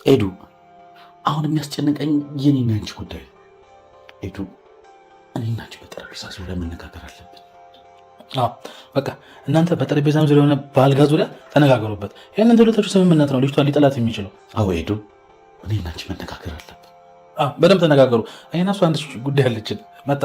ኤዱ፣ አሁን የሚያስጨንቀኝ የኔና አንቺ ጉዳይ። ኤዱ፣ እኔና አንቺ በጠረጴዛ ዙሪያ መነጋገር አለብን። አዎ በቃ እናንተ በጠረጴዛም ዙሪያ ሆነ በአልጋ ዙሪያ ተነጋገሩበት። ይህንን ሁለታችሁ ስምምነት ነው ልጅቷን ሊጠላት የሚችለው። አዎ ኤዱ፣ እኔና አንቺ መነጋገር አለብን። አዎ በደንብ ተነጋገሩ። እኔና እሷ አንድ ጉዳይ አለችን። መጣ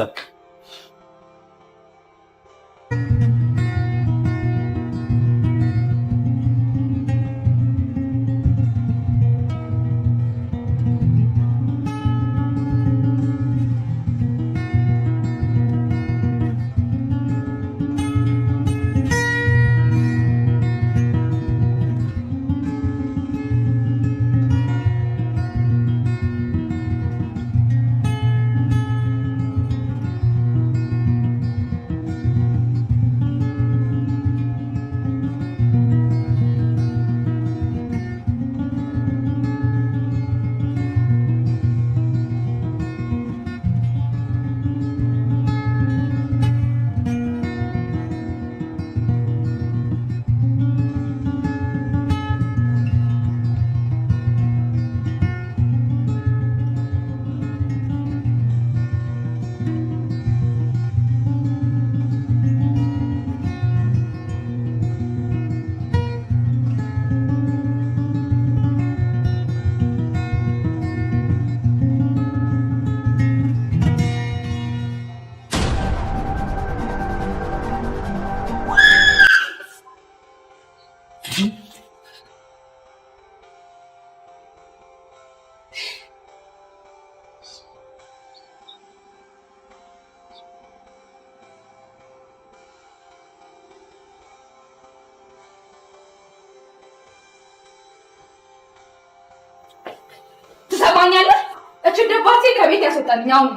ከቤት ያስወጣልኝ አሁን።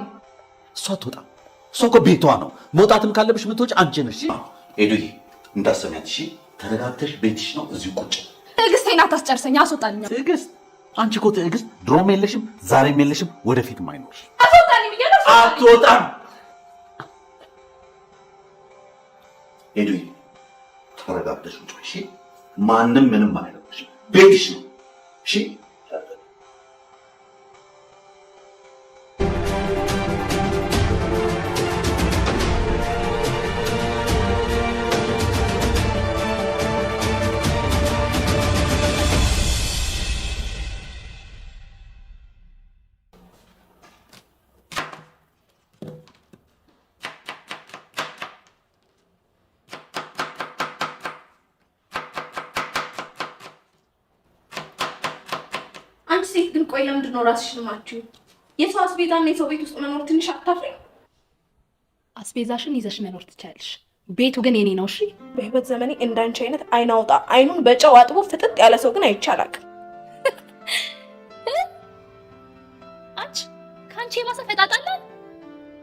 እሷ አትወጣም። እሷ እኮ ቤቷ ነው። መውጣትም ካለብሽ የምትወጪ አንቺ ነሽ። ኤዱዬ እንዳሰሚያት እሺ። ተረጋግተሽ ቤትሽ ነው፣ እዚሁ ቁጭ። ትዕግስቴን አታስጨርሰኝ፣ አስወጣልኝ። ትዕግስት? አንቺ እኮ ትዕግስት ድሮም የለሽም፣ ዛሬም የለሽም፣ ወደፊትም አይኖርሽ። አስወጣልኝ ብያለሁ። አትወጣም። ኤዱዬ ተረጋግተሽ ውጪ እሺ። ማንም ምንም አይለሽም። ቤትሽ ነው እሺ። አንቺ ሴት ግን ቆይ ለምንድን ነው ራስሽን ማችው? የሰው አስቤዛና የሰው ቤት ውስጥ መኖር ትንሽ አታፍሪም? አስቤዛሽን ይዘሽ መኖር ትችያለሽ። ቤቱ ግን የኔ ነው። እሺ። በህይወት ዘመኔ እንዳንቺ አይነት አይን አውጣ አይኑን በጨው አጥቦ ፍጥጥ ያለ ሰው ግን አይቼ አላውቅም። አንቺ ከአንቺ የባሰ ፈጣጣለ።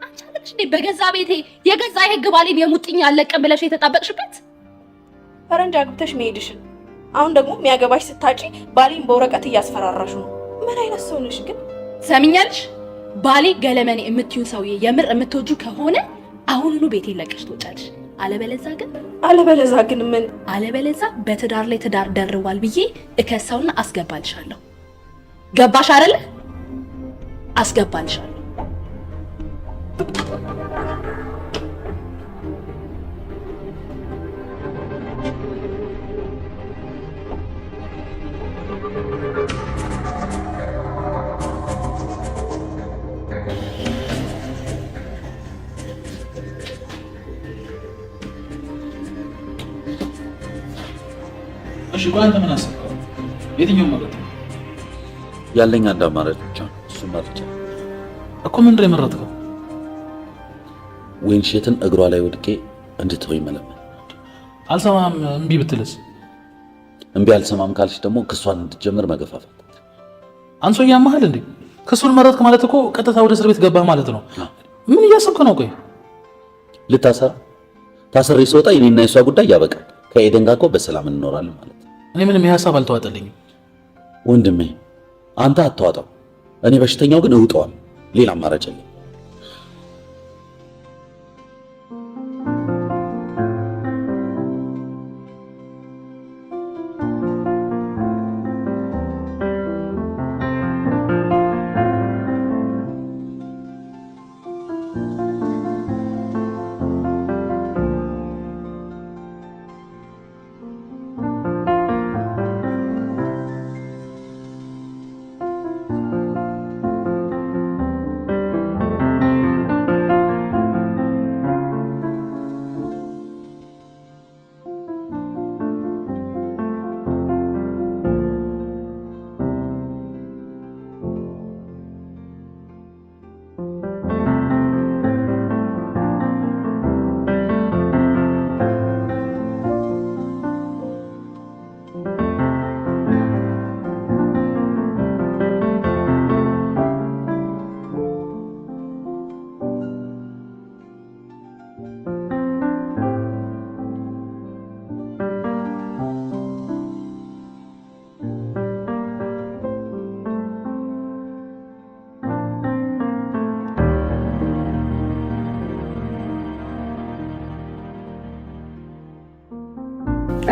አንቺ አለሽ እንዴ በገዛ ቤቴ የገዛ የህግ ባሌን የሙጥኝ አለቅም ብለሽ የተጣበቅሽበት? ፈረንጅ አግብተሽ መሄድሽን አሁን ደግሞ የሚያገባሽ ስታጪ ባሌን በወረቀት እያስፈራራሽ ነው። ምን አይነት ሰው ነሽ ግን? ሰሚኛለሽ? ባሌ ገለመኔ የምትዩን ሰውዬ የምር የምትወጁ ከሆነ አሁኑኑ ቤቴን ለቀሽ ትወጫለሽ። አለበለዛ ግን አለበለዛ ግን ምን? አለበለዛ በትዳር ላይ ትዳር ደርቧል ብዬ እከሳውና አስገባልሻለሁ። ገባሽ አይደለ? አስገባልሻለሁ። እሺ ቆይ አንተ ምን አሰብከው? የትኛውን መረጥክ? ያለኝ አንድ አማራጭ ብቻ ነው። እሱን መርጫ እኮ ምንድን ነው የመረጥከው? ወይንሸትን እግሯ ላይ ወድቄ እንድትወኝ መለመን። አልሰማም እምቢ ብትልስ? እምቢ አልሰማም ካልሽ ደግሞ ክሷን እንድትጀምር መገፋፋት። አንሶ ያመሃል እንዴ? ክሱን መረጥክ ማለት እኮ ቀጥታ ወደ እስር ቤት ገባህ ማለት ነው። ምን እያሰብክ ነው? ቆይ ልታሰር ታስሬ ስወጣ የኔና የሷ ጉዳይ ያበቃል። ከኤደን ጋር እኮ በሰላም እንኖራለን ማለት ነው። እኔ ምንም ይህ ሀሳብ አልተዋጠልኝም። ወንድሜ አንተ አታዋጣው፣ እኔ በሽተኛው ግን እውጠዋል። ሌላ አማራጭ የለም።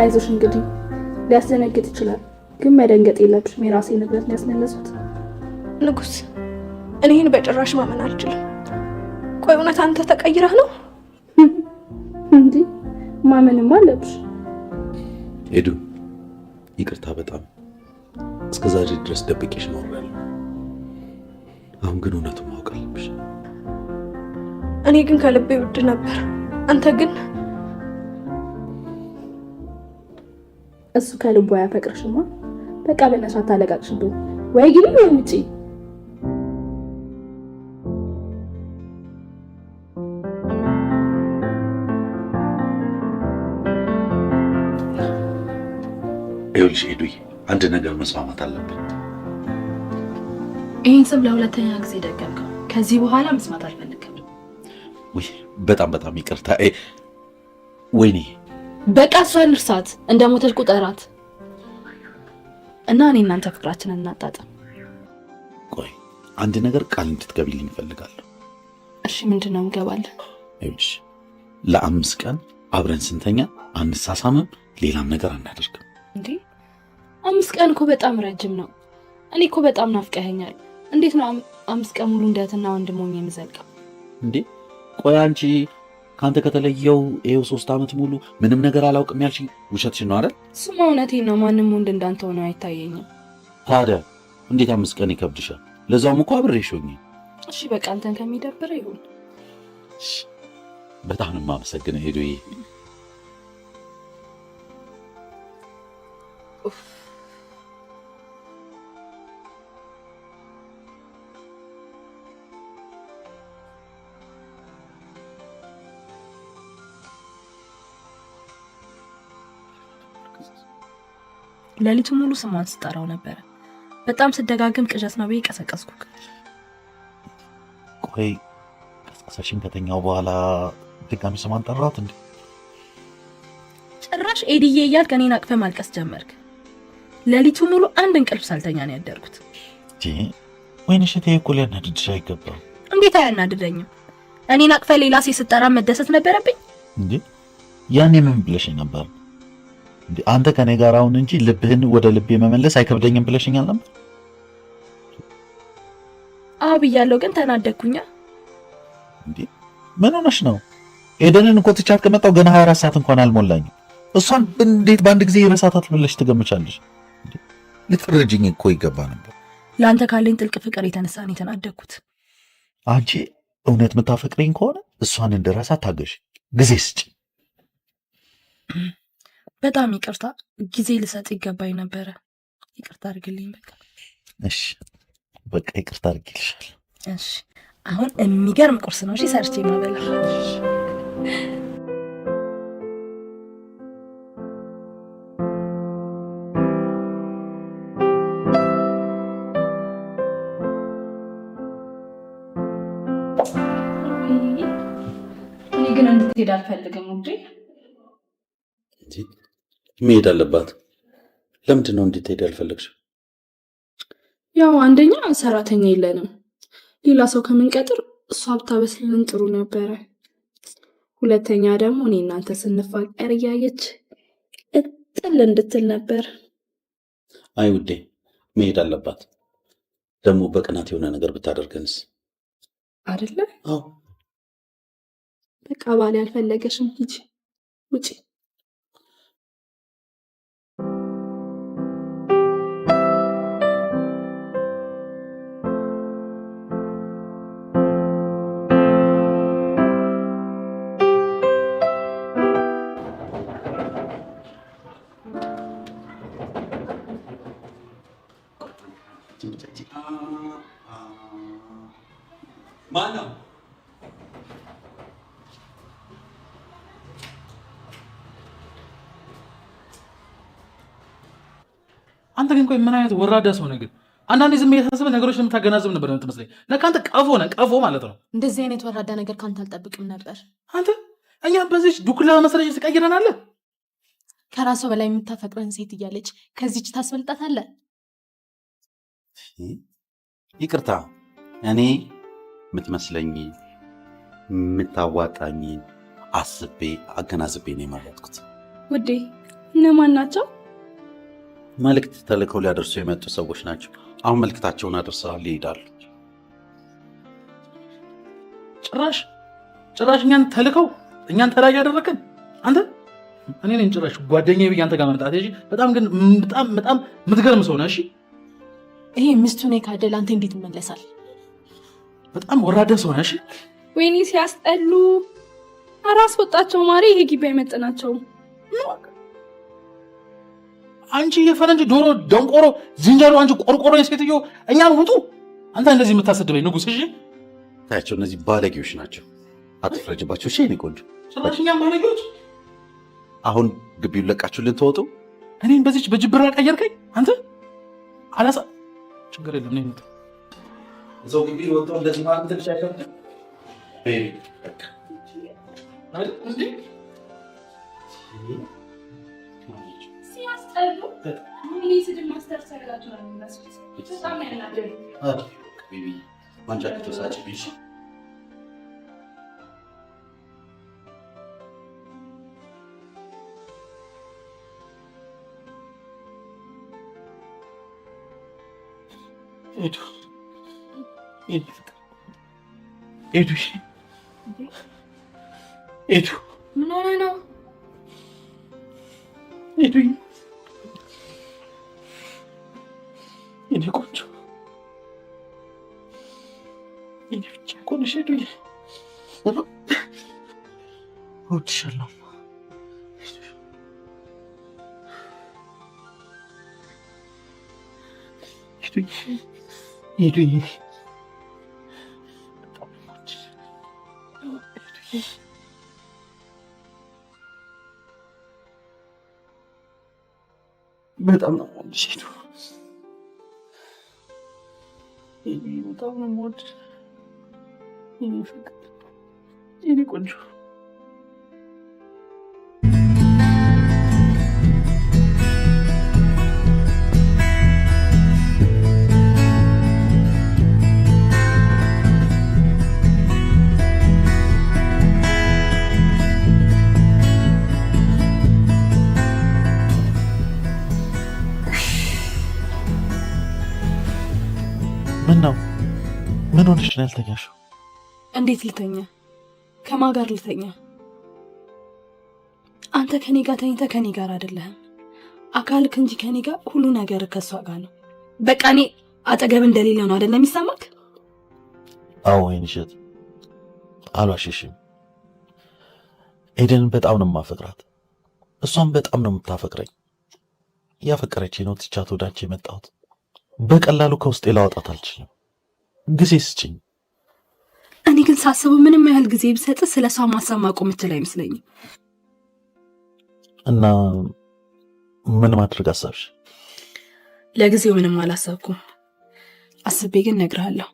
አይዞሽ እንግዲህ ሊያስደነግጥ ይችላል፣ ግን መደንገጥ የለብሽም። የራሴ ንብረት ነው ያስመለሱት። ንጉስ፣ እኔ ይህን በጭራሽ ማመን አልችልም። ቆይ እውነት አንተ ተቀይረህ ነው እንዴ? ማመንማ አለብሽ። ኤዱ ይቅርታ፣ በጣም እስከ ዛሬ ድረስ ደብቄሽ ኖሬያለሁ። አሁን ግን እውነቱን ማወቅ አለብሽ። እኔ ግን ከልቤ ውድ ነበር፣ አንተ ግን እሱ ከልቡ አያፈቅርሽማ። በቃ በእናትሽ አታለቃቅሽብኝ። ወይ ግቢ ወይ ውጪ። ይኸውልሽ ኤዱዬ፣ አንድ ነገር መስማማት አለብን። ይህን ስም ለሁለተኛ ጊዜ ደገምከው። ከዚህ በኋላ መስማት አልፈልግም። ውይ በጣም በጣም ይቅርታ። ወይኔ በቃ እሷን እርሳት፣ እንደ ሞተች ቁጠራት እና እኔ እናንተ ፍቅራችንን እናጣጥም። ቆይ አንድ ነገር ቃል እንድትገቢልኝ እፈልጋለሁ። እሺ ምንድን ነው? እንገባለን። ይኸውልሽ ለ5 ቀን አብረን ስንተኛ አንሳሳምም፣ ሌላም ነገር አናደርግም። እንዴ 5 ቀን እኮ በጣም ረጅም ነው። እኔ እኮ በጣም ናፍቀኸኛል። እንዴት ነው 5 ቀን ሙሉ እንደትና ወንድም ሆኜ የምዘልቀው? እንዴ ቆይ አንቺ ካንተ ከተለየው ይኸው 3 ዓመት ሙሉ ምንም ነገር አላውቅም ያልሽኝ ውሸትሽን ነው አይደል? እሱማ እውነቴን ነው። ማንም ወንድ እንዳንተ ሆኖ አይታየኝም። ታዲያ እንዴት 5 ቀን ይከብድሻል? ለዛውም እኮ አብሬሽ ሆኜ። እሺ በቃ አንተን ከሚደብር ይሁን። እሺ በጣም ነው የማመሰግነው ሄዱዬ። ሌሊቱ ሙሉ ስሟን ስጠራው ነበረ። በጣም ስደጋግም ቅዠት ነው ብዬ ቀሰቀስኩክ። ቆይ ቀስቀሰሽን ከተኛው በኋላ ድጋሚ ስሟን ጠራሁት እንዴ? ጭራሽ ኤድዬ እያልክ እኔን አቅፈህ ማልቀስ ጀመርክ። ሌሊቱ ሙሉ አንድ እንቅልፍ ሳልተኛ ነው ያደርኩት። ወይኔ እሸቴ እኮ ሊያናድድሽ አይገባም። እንዴት አያናድደኝም? እኔን አቅፈህ ሌላ ሴት ስጠራ መደሰት ነበረብኝ እንዴ? ያኔ ምን ብለሽኝ ነበር? እንዴ አንተ ከኔ ጋር አሁን እንጂ ልብህን ወደ ልቤ መመለስ አይከብደኝም ብለሽኛል ነበር? አዎ ብያለሁ፣ ግን ተናደድኩኛ። እንዴ ምን ሆነሽ ነው? ኤደንን እኮ ትቻት ከመጣሁ ገና 24 ሰዓት እንኳን አልሞላኝም። እሷን እንዴት በአንድ ጊዜ ይረሳታት ብለሽ ትገምቻለሽ? ልትረጂኝ እኮ ይገባ ነበር። ለአንተ ካለኝ ጥልቅ ፍቅር የተነሳ ነው የተናደድኩት። አንቺ እውነት የምታፈቅሪኝ ከሆነ እሷን እንድረሳ ታገሽ፣ ጊዜ ስጪ። በጣም ይቅርታ፣ ጊዜ ልሰጥ ይገባኝ ነበረ። ይቅርታ አድርግልኝ። በቃ እሺ፣ በቃ ይቅርታ አድርግልሻለሁ። እሺ፣ አሁን የሚገርም ቁርስ ነው እሺ ሰርቼ ማበላ። እኔ ግን እንድትሄድ አልፈልግም ውዴ። መሄድ አለባት። ለምንድን ነው እንድትሄድ ያልፈለግሽው? ያው አንደኛ ሰራተኛ የለንም። ሌላ ሰው ከምንቀጥር እሷ ብታበስልን ጥሩ ነበረ። ሁለተኛ ደግሞ እኔ እናንተ ስንፋቀር እያየች እጥል እንድትል ነበር። አይ ውዴ መሄድ አለባት። ደግሞ በቅናት የሆነ ነገር ብታደርገንስ? አይደለ? አዎ። በቃ ባል ያልፈለገሽም ሂጂ፣ ውጪ። ማነው? አንተ ግን ቆይ ምን አይነት ወራዳ ሰው ነህ ግን? አንዳንዴ ዝም እየታሰበ ነገሮችን የምታገናዝብ ነበር የምትመስለኝ። ለካ አንተ ቀፎ ነህ፣ ቀፎ ማለት ነው። እንደዚህ አይነት ወራዳ ነገር ካንተ አልጠብቅም ነበር። አንተ እኛ በዚች ዱክላ መሰለች ትቀይረናለህ። ከራሷ በላይ የምታፈቅረን ሴት እያለች ከዚች ታስበልጣታለህ። ይቅርታ፣ እኔ የምትመስለኝ የምታዋጣኝ አስቤ አገናዝቤ ነው የመረጥኩት። ውዴ እነማን ናቸው? መልእክት ተልከው ሊያደርሱ የመጡ ሰዎች ናቸው። አሁን መልእክታቸውን አድርሰዋል፣ ይሄዳሉ። ጭራሽ ጭራሽ እኛን ተልከው እኛን ተላጅ ያደረግን አንተ። እኔ ነኝ ጭራሽ ጓደኛዬ ብዬ አንተ ጋር መምጣት። እሺ፣ በጣም ግን በጣም በጣም የምትገርም ሰው ነህ። እሺ፣ ይሄ ሚስቱን የካደ ለአንተ እንዴት ይመለሳል? በጣም ወራዳ ሰው ነህ። እሺ፣ ወይኔ ሲያስጠሉ! ኧረ አስወጣቸው ማሬ፣ ይሄ ግቢ አይመጥናቸውም። አንቺ የፈረንጅ ዶሮ ደንቆሮ ዝንጀሮ፣ አንቺ ቆርቆሮ ሴትዮ እኛን ውጡ። አንተ እንደዚህ የምታሰድበኝ ንጉስ። እሺ ታያቸው፣ እነዚህ ባለጌዎች ናቸው። አትፍረጅባቸው። እሺ የእኔ ቆንጆ፣ ጭራሽ እኛን ባለጌዎች። አሁን ግቢውን ለቃችሁልን ትወጡ። እኔን በዚች በጅብራ ቀየርከኝ አንተ። አላሳ ችግር የለም እኔ ሰው ግቢ ወጥቶ እንደዚህ ማለት ትንሽ አይከብድም? Baby በቃ ሲያስጠሉ ምን ስድብ master ሰራቸው ነው የሚመስሉት። በጣም ያናደዱ። Baby ማንጫ ተሳጭ ቢሽ ኤዱ ኤዱ ኤዱ ምን ሆነ ነው? ኤዱ የኔ ቆንጆ የኔ ብቻ እኮ ነሽ ኤዱ። እወድሻለሁ። ኤዱዬ በጣም ነው የምወድሽ። ኤዱዬ በጣም ነው የምወድሽ ኤዱ። ኤዱዬ በጣም ነው የምወድሽ የኔ ፍቅር የኔ ቆንጆ። ምን ነው? ምን ሆነሽ ነው ያልተኛሽው? እንዴት ልተኛ? ከማን ጋር ልተኛ? አንተ ከኔ ጋር ተኝተህ ከኔ ጋር አይደለህም። አካልክ እንጂ ከኔ ጋር ሁሉ ነገር ከሷ ጋር ነው። በቃ እኔ አጠገብ እንደሌለ ነው አይደለም የሚሰማክ? አዎ ወይንሸት፣ አልዋሽሽም። ኤደንን በጣም ነው የማፈቅራት፣ እሷም በጣም ነው የምታፈቅረኝ። ያፈቀረችኝ ነው ትቻት ወደ አንቺ የመጣሁት። በቀላሉ ከውስጤ ላወጣት አልችልም። ጊዜ ስጭኝ። እኔ ግን ሳስበው ምንም ያህል ጊዜ ብሰጥ ስለ እሷ ማሰብ ማቆም የምችል አይመስለኝም። እና ምን ማድረግ አሰብሽ? ለጊዜው ምንም አላሰብኩም። አስቤ ግን እነግርሃለሁ።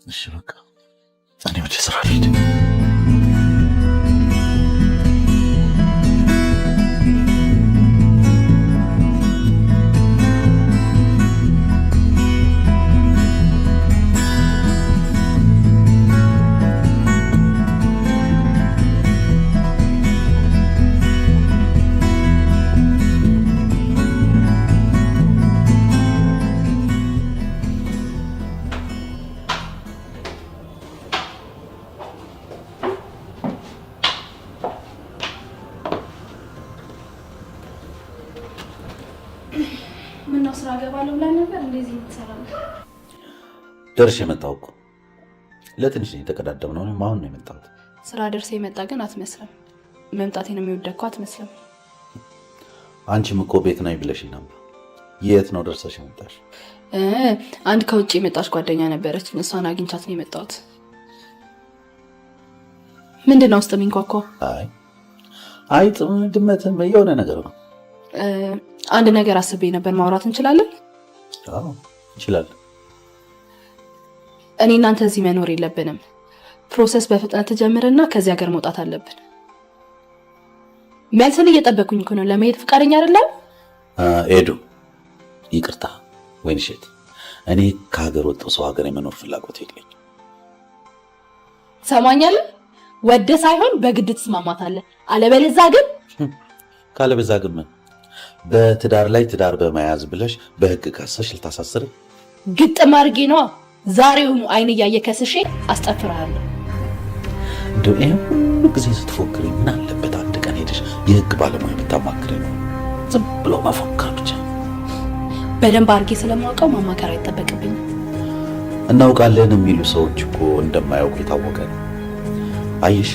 እሺ በቃ እኔ ወደ ስራ ልሂድ። ምነው ስራ እገባለሁ ብላ ነበር? እንደዚህ የምትሰራለህ? ደርሼ የመጣሁ እኮ ለትንሽ ነው የተቀዳደምነው። እኔም አሁን ነው የመጣሁት። ስራ ደርሰህ የመጣ ግን አትመስልም። መምጣቴን የሚወደድከው አትመስልም። አንቺም እኮ ቤት ነኝ ብለሽኝ ነበር። የት ነው ደርሰሽ የመጣሽ? አንድ ከውጭ የመጣች ጓደኛ ነበረች። እሷን አግኝቻት ነው የመጣሁት። ምንድን ነው ውስጥ የሚንኳኳው? አይ አይጥ ድመትም የሆነ ነገር ነው። አንድ ነገር አስቤ ነበር። ማውራት እንችላለን? አዎ እንችላለን። እኔ እናንተ እዚህ መኖር የለብንም። Process በፍጥነት ተጀምረና ከዚህ ሀገር መውጣት አለብን። መልስን እየጠበኩኝ እኮ ነው። ለመሄድ ፈቃደኛ አይደለም? ኤዱ ይቅርታ፣ ወይንሸት፣ እኔ ከሀገር ወጥቶ ሰው ሀገር የመኖር ፍላጎት የለኝም። ሰማኛለህ? ወደ ሳይሆን በግድ ትስማማታለህ። አለበለዚያ ግን ካለበዛ ግን ምን? በትዳር ላይ ትዳር በመያዝ ብለሽ በህግ ከሰሽ ልታሳስር? ግጥም አድርጌ ነዋ። ዛሬውኑ አይን እያየ ከስሼ አስጠፍርሃለሁ። እንደው ይሄን ሁሉ ጊዜ ስትፎክሪ ምን አለበት አንድ ቀን ሄደሽ የህግ ባለሙያ ብታማክሪ ነው። ዝም ብሎ መፎከር ብቻ። በደንብ አድርጌ ስለማውቀው ማማከር አይጠበቅብኝም። እናውቃለን የሚሉ ሰዎች እኮ እንደማያውቁ የታወቀ ነው። አየሽ፣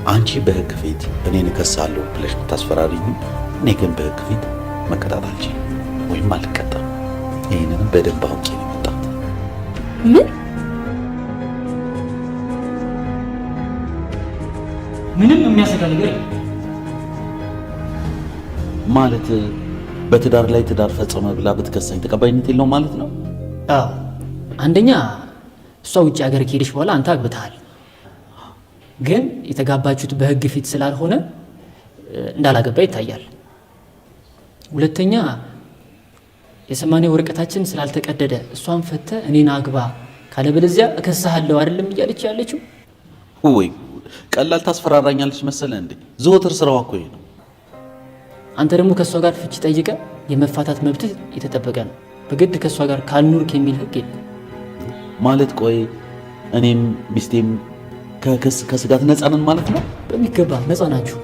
አንቺ በህግ ፊት እኔን እከሳለሁ ብለሽ ብታስፈራሪኝ፣ እኔ ግን በህግ ፊት መቀጣት አልችልም ወይም አልቀጣም። ይሄንንም በደንብ አውቄ ነው የመጣሁት። ምን? ምንም የሚያሰጋ ነገር የለም። ማለት በትዳር ላይ ትዳር ፈጸመ ብላ ብትከሰኝ ተቀባይነት የለውም ማለት ነው? አዎ። አንደኛ እሷ ውጭ ሀገር ከሄደች በኋላ አንተ አግብተሃል። ግን የተጋባችሁት በህግ ፊት ስላልሆነ እንዳላገባ ይታያል። ሁለተኛ የሰማንያ ወረቀታችን ስላልተቀደደ እሷን ፈተ እኔን አግባ ካለበለዚያ እከስሃለሁ አይደለም እያለች ያለችው። ወይ ቀላል ታስፈራራኛለች መሰለህ እንዴ? ዘወትር ስራዋ እኮ ይሄ ነው። አንተ ደግሞ ከእሷ ጋር ፍቺ ጠይቀ የመፋታት መብትህ የተጠበቀ ነው። በግድ ከእሷ ጋር ካልኖርክ የሚል ህግ የለም። ማለት ቆይ እኔም ሚስቴም ከስጋት ነፃ ነን ማለት ነው? በሚገባ ነፃ ናችሁ።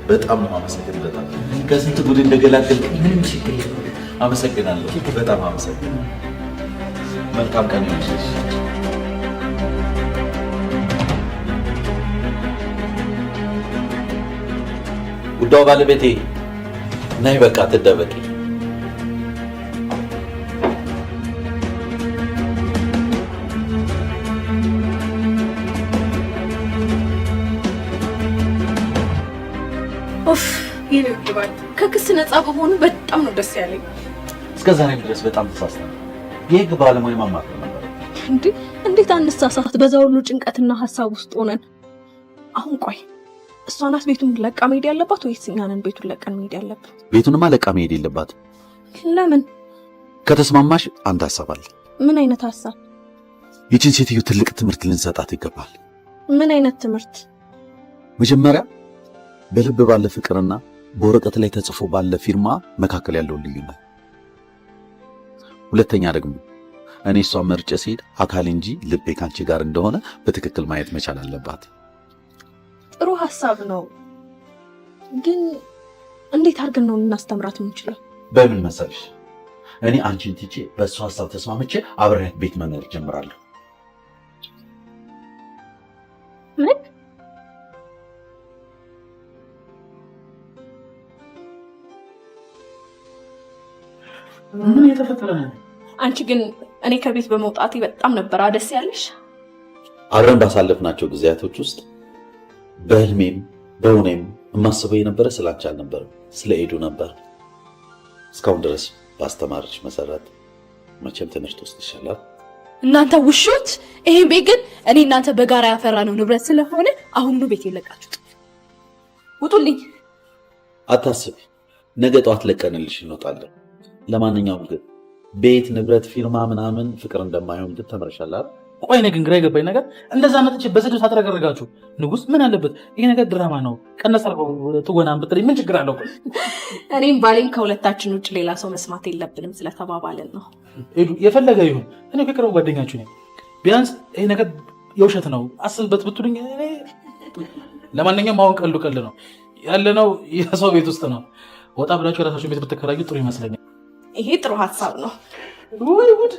በጣም ነው አመሰግን። በጣም ከስንት ጉድ እንደገላገልክ። ምንም ችግር የለም። አመሰግናለሁ። በጣም አመሰግናለሁ። መልካም ቀን ይሁንልሽ። ውዷ ባለቤቴ ነይ፣ በቃ ትደበቂ። ኦፍ የኔ ውድ ባል ከክስ ነፃ በመሆኑ በጣም ነው ደስ ያለኝ። እስከ ዛሬም ድረስ በጣም ተሳስተናል። የህግ ባለሙያ ማማከር ነበር። እንዴ እንዴት አንሳሳት? በዛ ሁሉ ጭንቀትና ሀሳብ ውስጥ ሆነን አሁን ቆይ እሷ ናት ቤቱን ለቃ መሄድ ያለባት ወይስ እኛ ነን ቤቱን ለቀን መሄድ ያለብን? ቤቱንማ ለቃ መሄድ የለባትም። ለምን? ከተስማማሽ አንድ ሀሳብ አለ። ምን አይነት ሀሳብ? ይችን ሴትዮ ትልቅ ትምህርት ልንሰጣት ይገባል። ምን አይነት ትምህርት? መጀመሪያ በልብ ባለ ፍቅርና በወረቀት ላይ ተጽፎ ባለ ፊርማ መካከል ያለውን ልዩነት፣ ሁለተኛ ደግሞ እኔ እሷን መርጬ ስሄድ አካል እንጂ ልቤ ካንቺ ጋር እንደሆነ በትክክል ማየት መቻል አለባት። ጥሩ ሀሳብ ነው፣ ግን እንዴት አድርገን ነው ልናስተምራት የምንችለው? በምን መሰልሽ፣ እኔ አንቺን ትቼ በእሷ ሀሳብ ተስማምቼ አብሬያት ቤት መኖር ጀምራለሁ። ምን? ምን እየተፈጠረ ነው? አንቺ ግን እኔ ከቤት በመውጣቴ በጣም ነበር ደስ ያለሽ። አብረን ባሳለፍናቸው ጊዜያቶች ውስጥ በህልሜም በእውኔም የማስበው የነበረ ስላንቺ አልነበረም፣ ስለ ኤዱ ነበር። እስካሁን ድረስ ባስተማረች መሰረት መቼም ትምህርት ውስጥ ይሻላል። እናንተ ውሾች! ይሄን ቤት ግን እኔ እናንተ በጋራ ያፈራነው ንብረት ስለሆነ አሁኑኑ ቤት የለቃችሁ ውጡልኝ። አታስቢ፣ ነገ ጠዋት ለቀንልሽ እንወጣለን። ለማንኛውም ግን ቤት ንብረት፣ ፊርማ ምናምን ፍቅር እንደማይሆን ግን ተምረሻል አይደል? ቆይ እኔ ግን ግራ የገባኝ ነገር እንደዛ መጥቼ በስድብ ሳትረገርጋችሁ ንጉስ ምን አለበት? ይሄ ነገር ድራማ ነው፣ ቀነስ አድርገው ትወናን ብትለኝ ምን ችግር አለው? እኔም ባሌም ከሁለታችን ውጭ ሌላ ሰው መስማት የለብንም ስለተባባልን ነው። ኤዱ የፈለገ ይሁን፣ እኔ ከቅርብ ጓደኛችሁ ነኝ። ቢያንስ ይሄ ነገር የውሸት ነው አስብበት ብትሉኝ እኔ ለማንኛውም አሁን ቀልዱ ቀልድ ነው፣ ያለነው የሰው ቤት ውስጥ ነው። ወጣ ብላችሁ የራሳችሁን ቤት ብትከራዩ ጥሩ ይመስለኛል። ይሄ ጥሩ ሀሳብ ነው። ወይ ጉድ!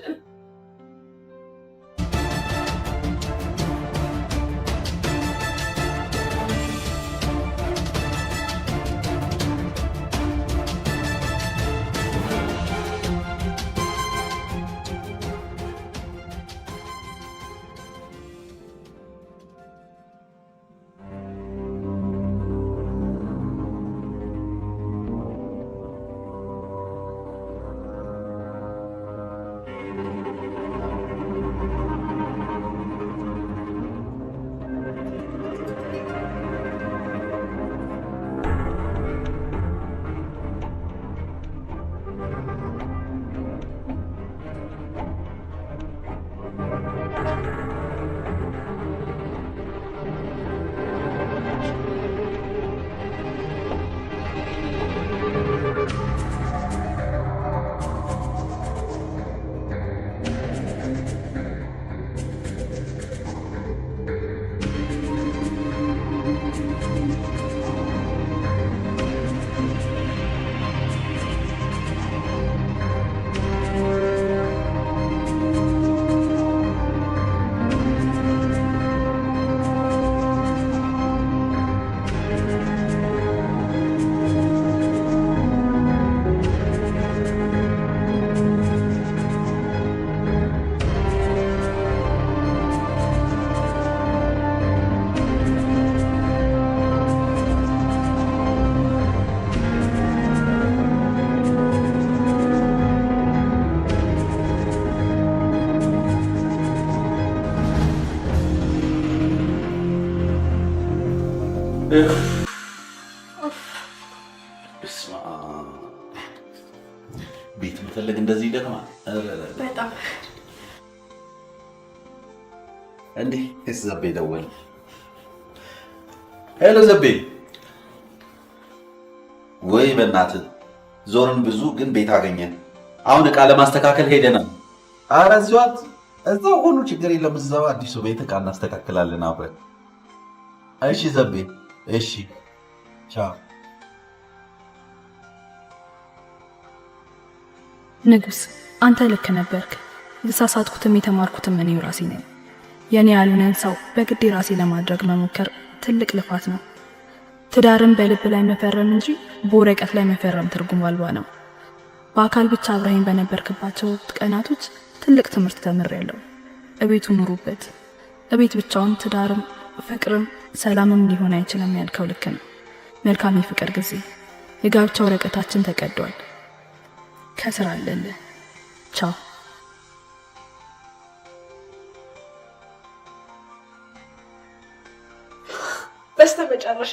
በስመ አብ። ቤት መፈለግ እንደዚህ ይደክማል። በጣም። እንዴ ዘቤ ደወለ። Hello ዘቤ። ወይ በእናትህ ዞርን ብዙ፣ ግን ቤት አገኘን። አሁን ዕቃ ለማስተካከል ሄደናል። ኧረ እዚሁ እዛው ሁሉ ችግር የለም። እዛው አዲሱ ቤት ዕቃ እናስተካክላለን አብረን። እሺ ዘቤ፣ እሺ ቻው። ንጉስ፣ አንተ ልክ ነበርክ። የተሳሳትኩትም የተማርኩትም እኔው ራሴ ነኝ። የእኔ ያልሆነን ሰው በግዴ ራሴ ለማድረግ መሞከር ትልቅ ልፋት ነው። ትዳርን በልብ ላይ መፈረም እንጂ በወረቀት ላይ መፈረም ትርጉም አልባ ነው። በአካል ብቻ አብረኸኝ በነበርክባቸው ቀናቶች ትልቅ ትምህርት ተምሬያለሁ። እቤቱ ኑሩበት። እቤት ብቻውን ትዳርም ፍቅርም ሰላምም ሊሆን አይችልም ያልከው ልክ ነው። መልካም የፍቅር ጊዜ። የጋብቻ ወረቀታችን ተቀዷል። ከስራ አለልህ። ቻው። በስተመጨረሻ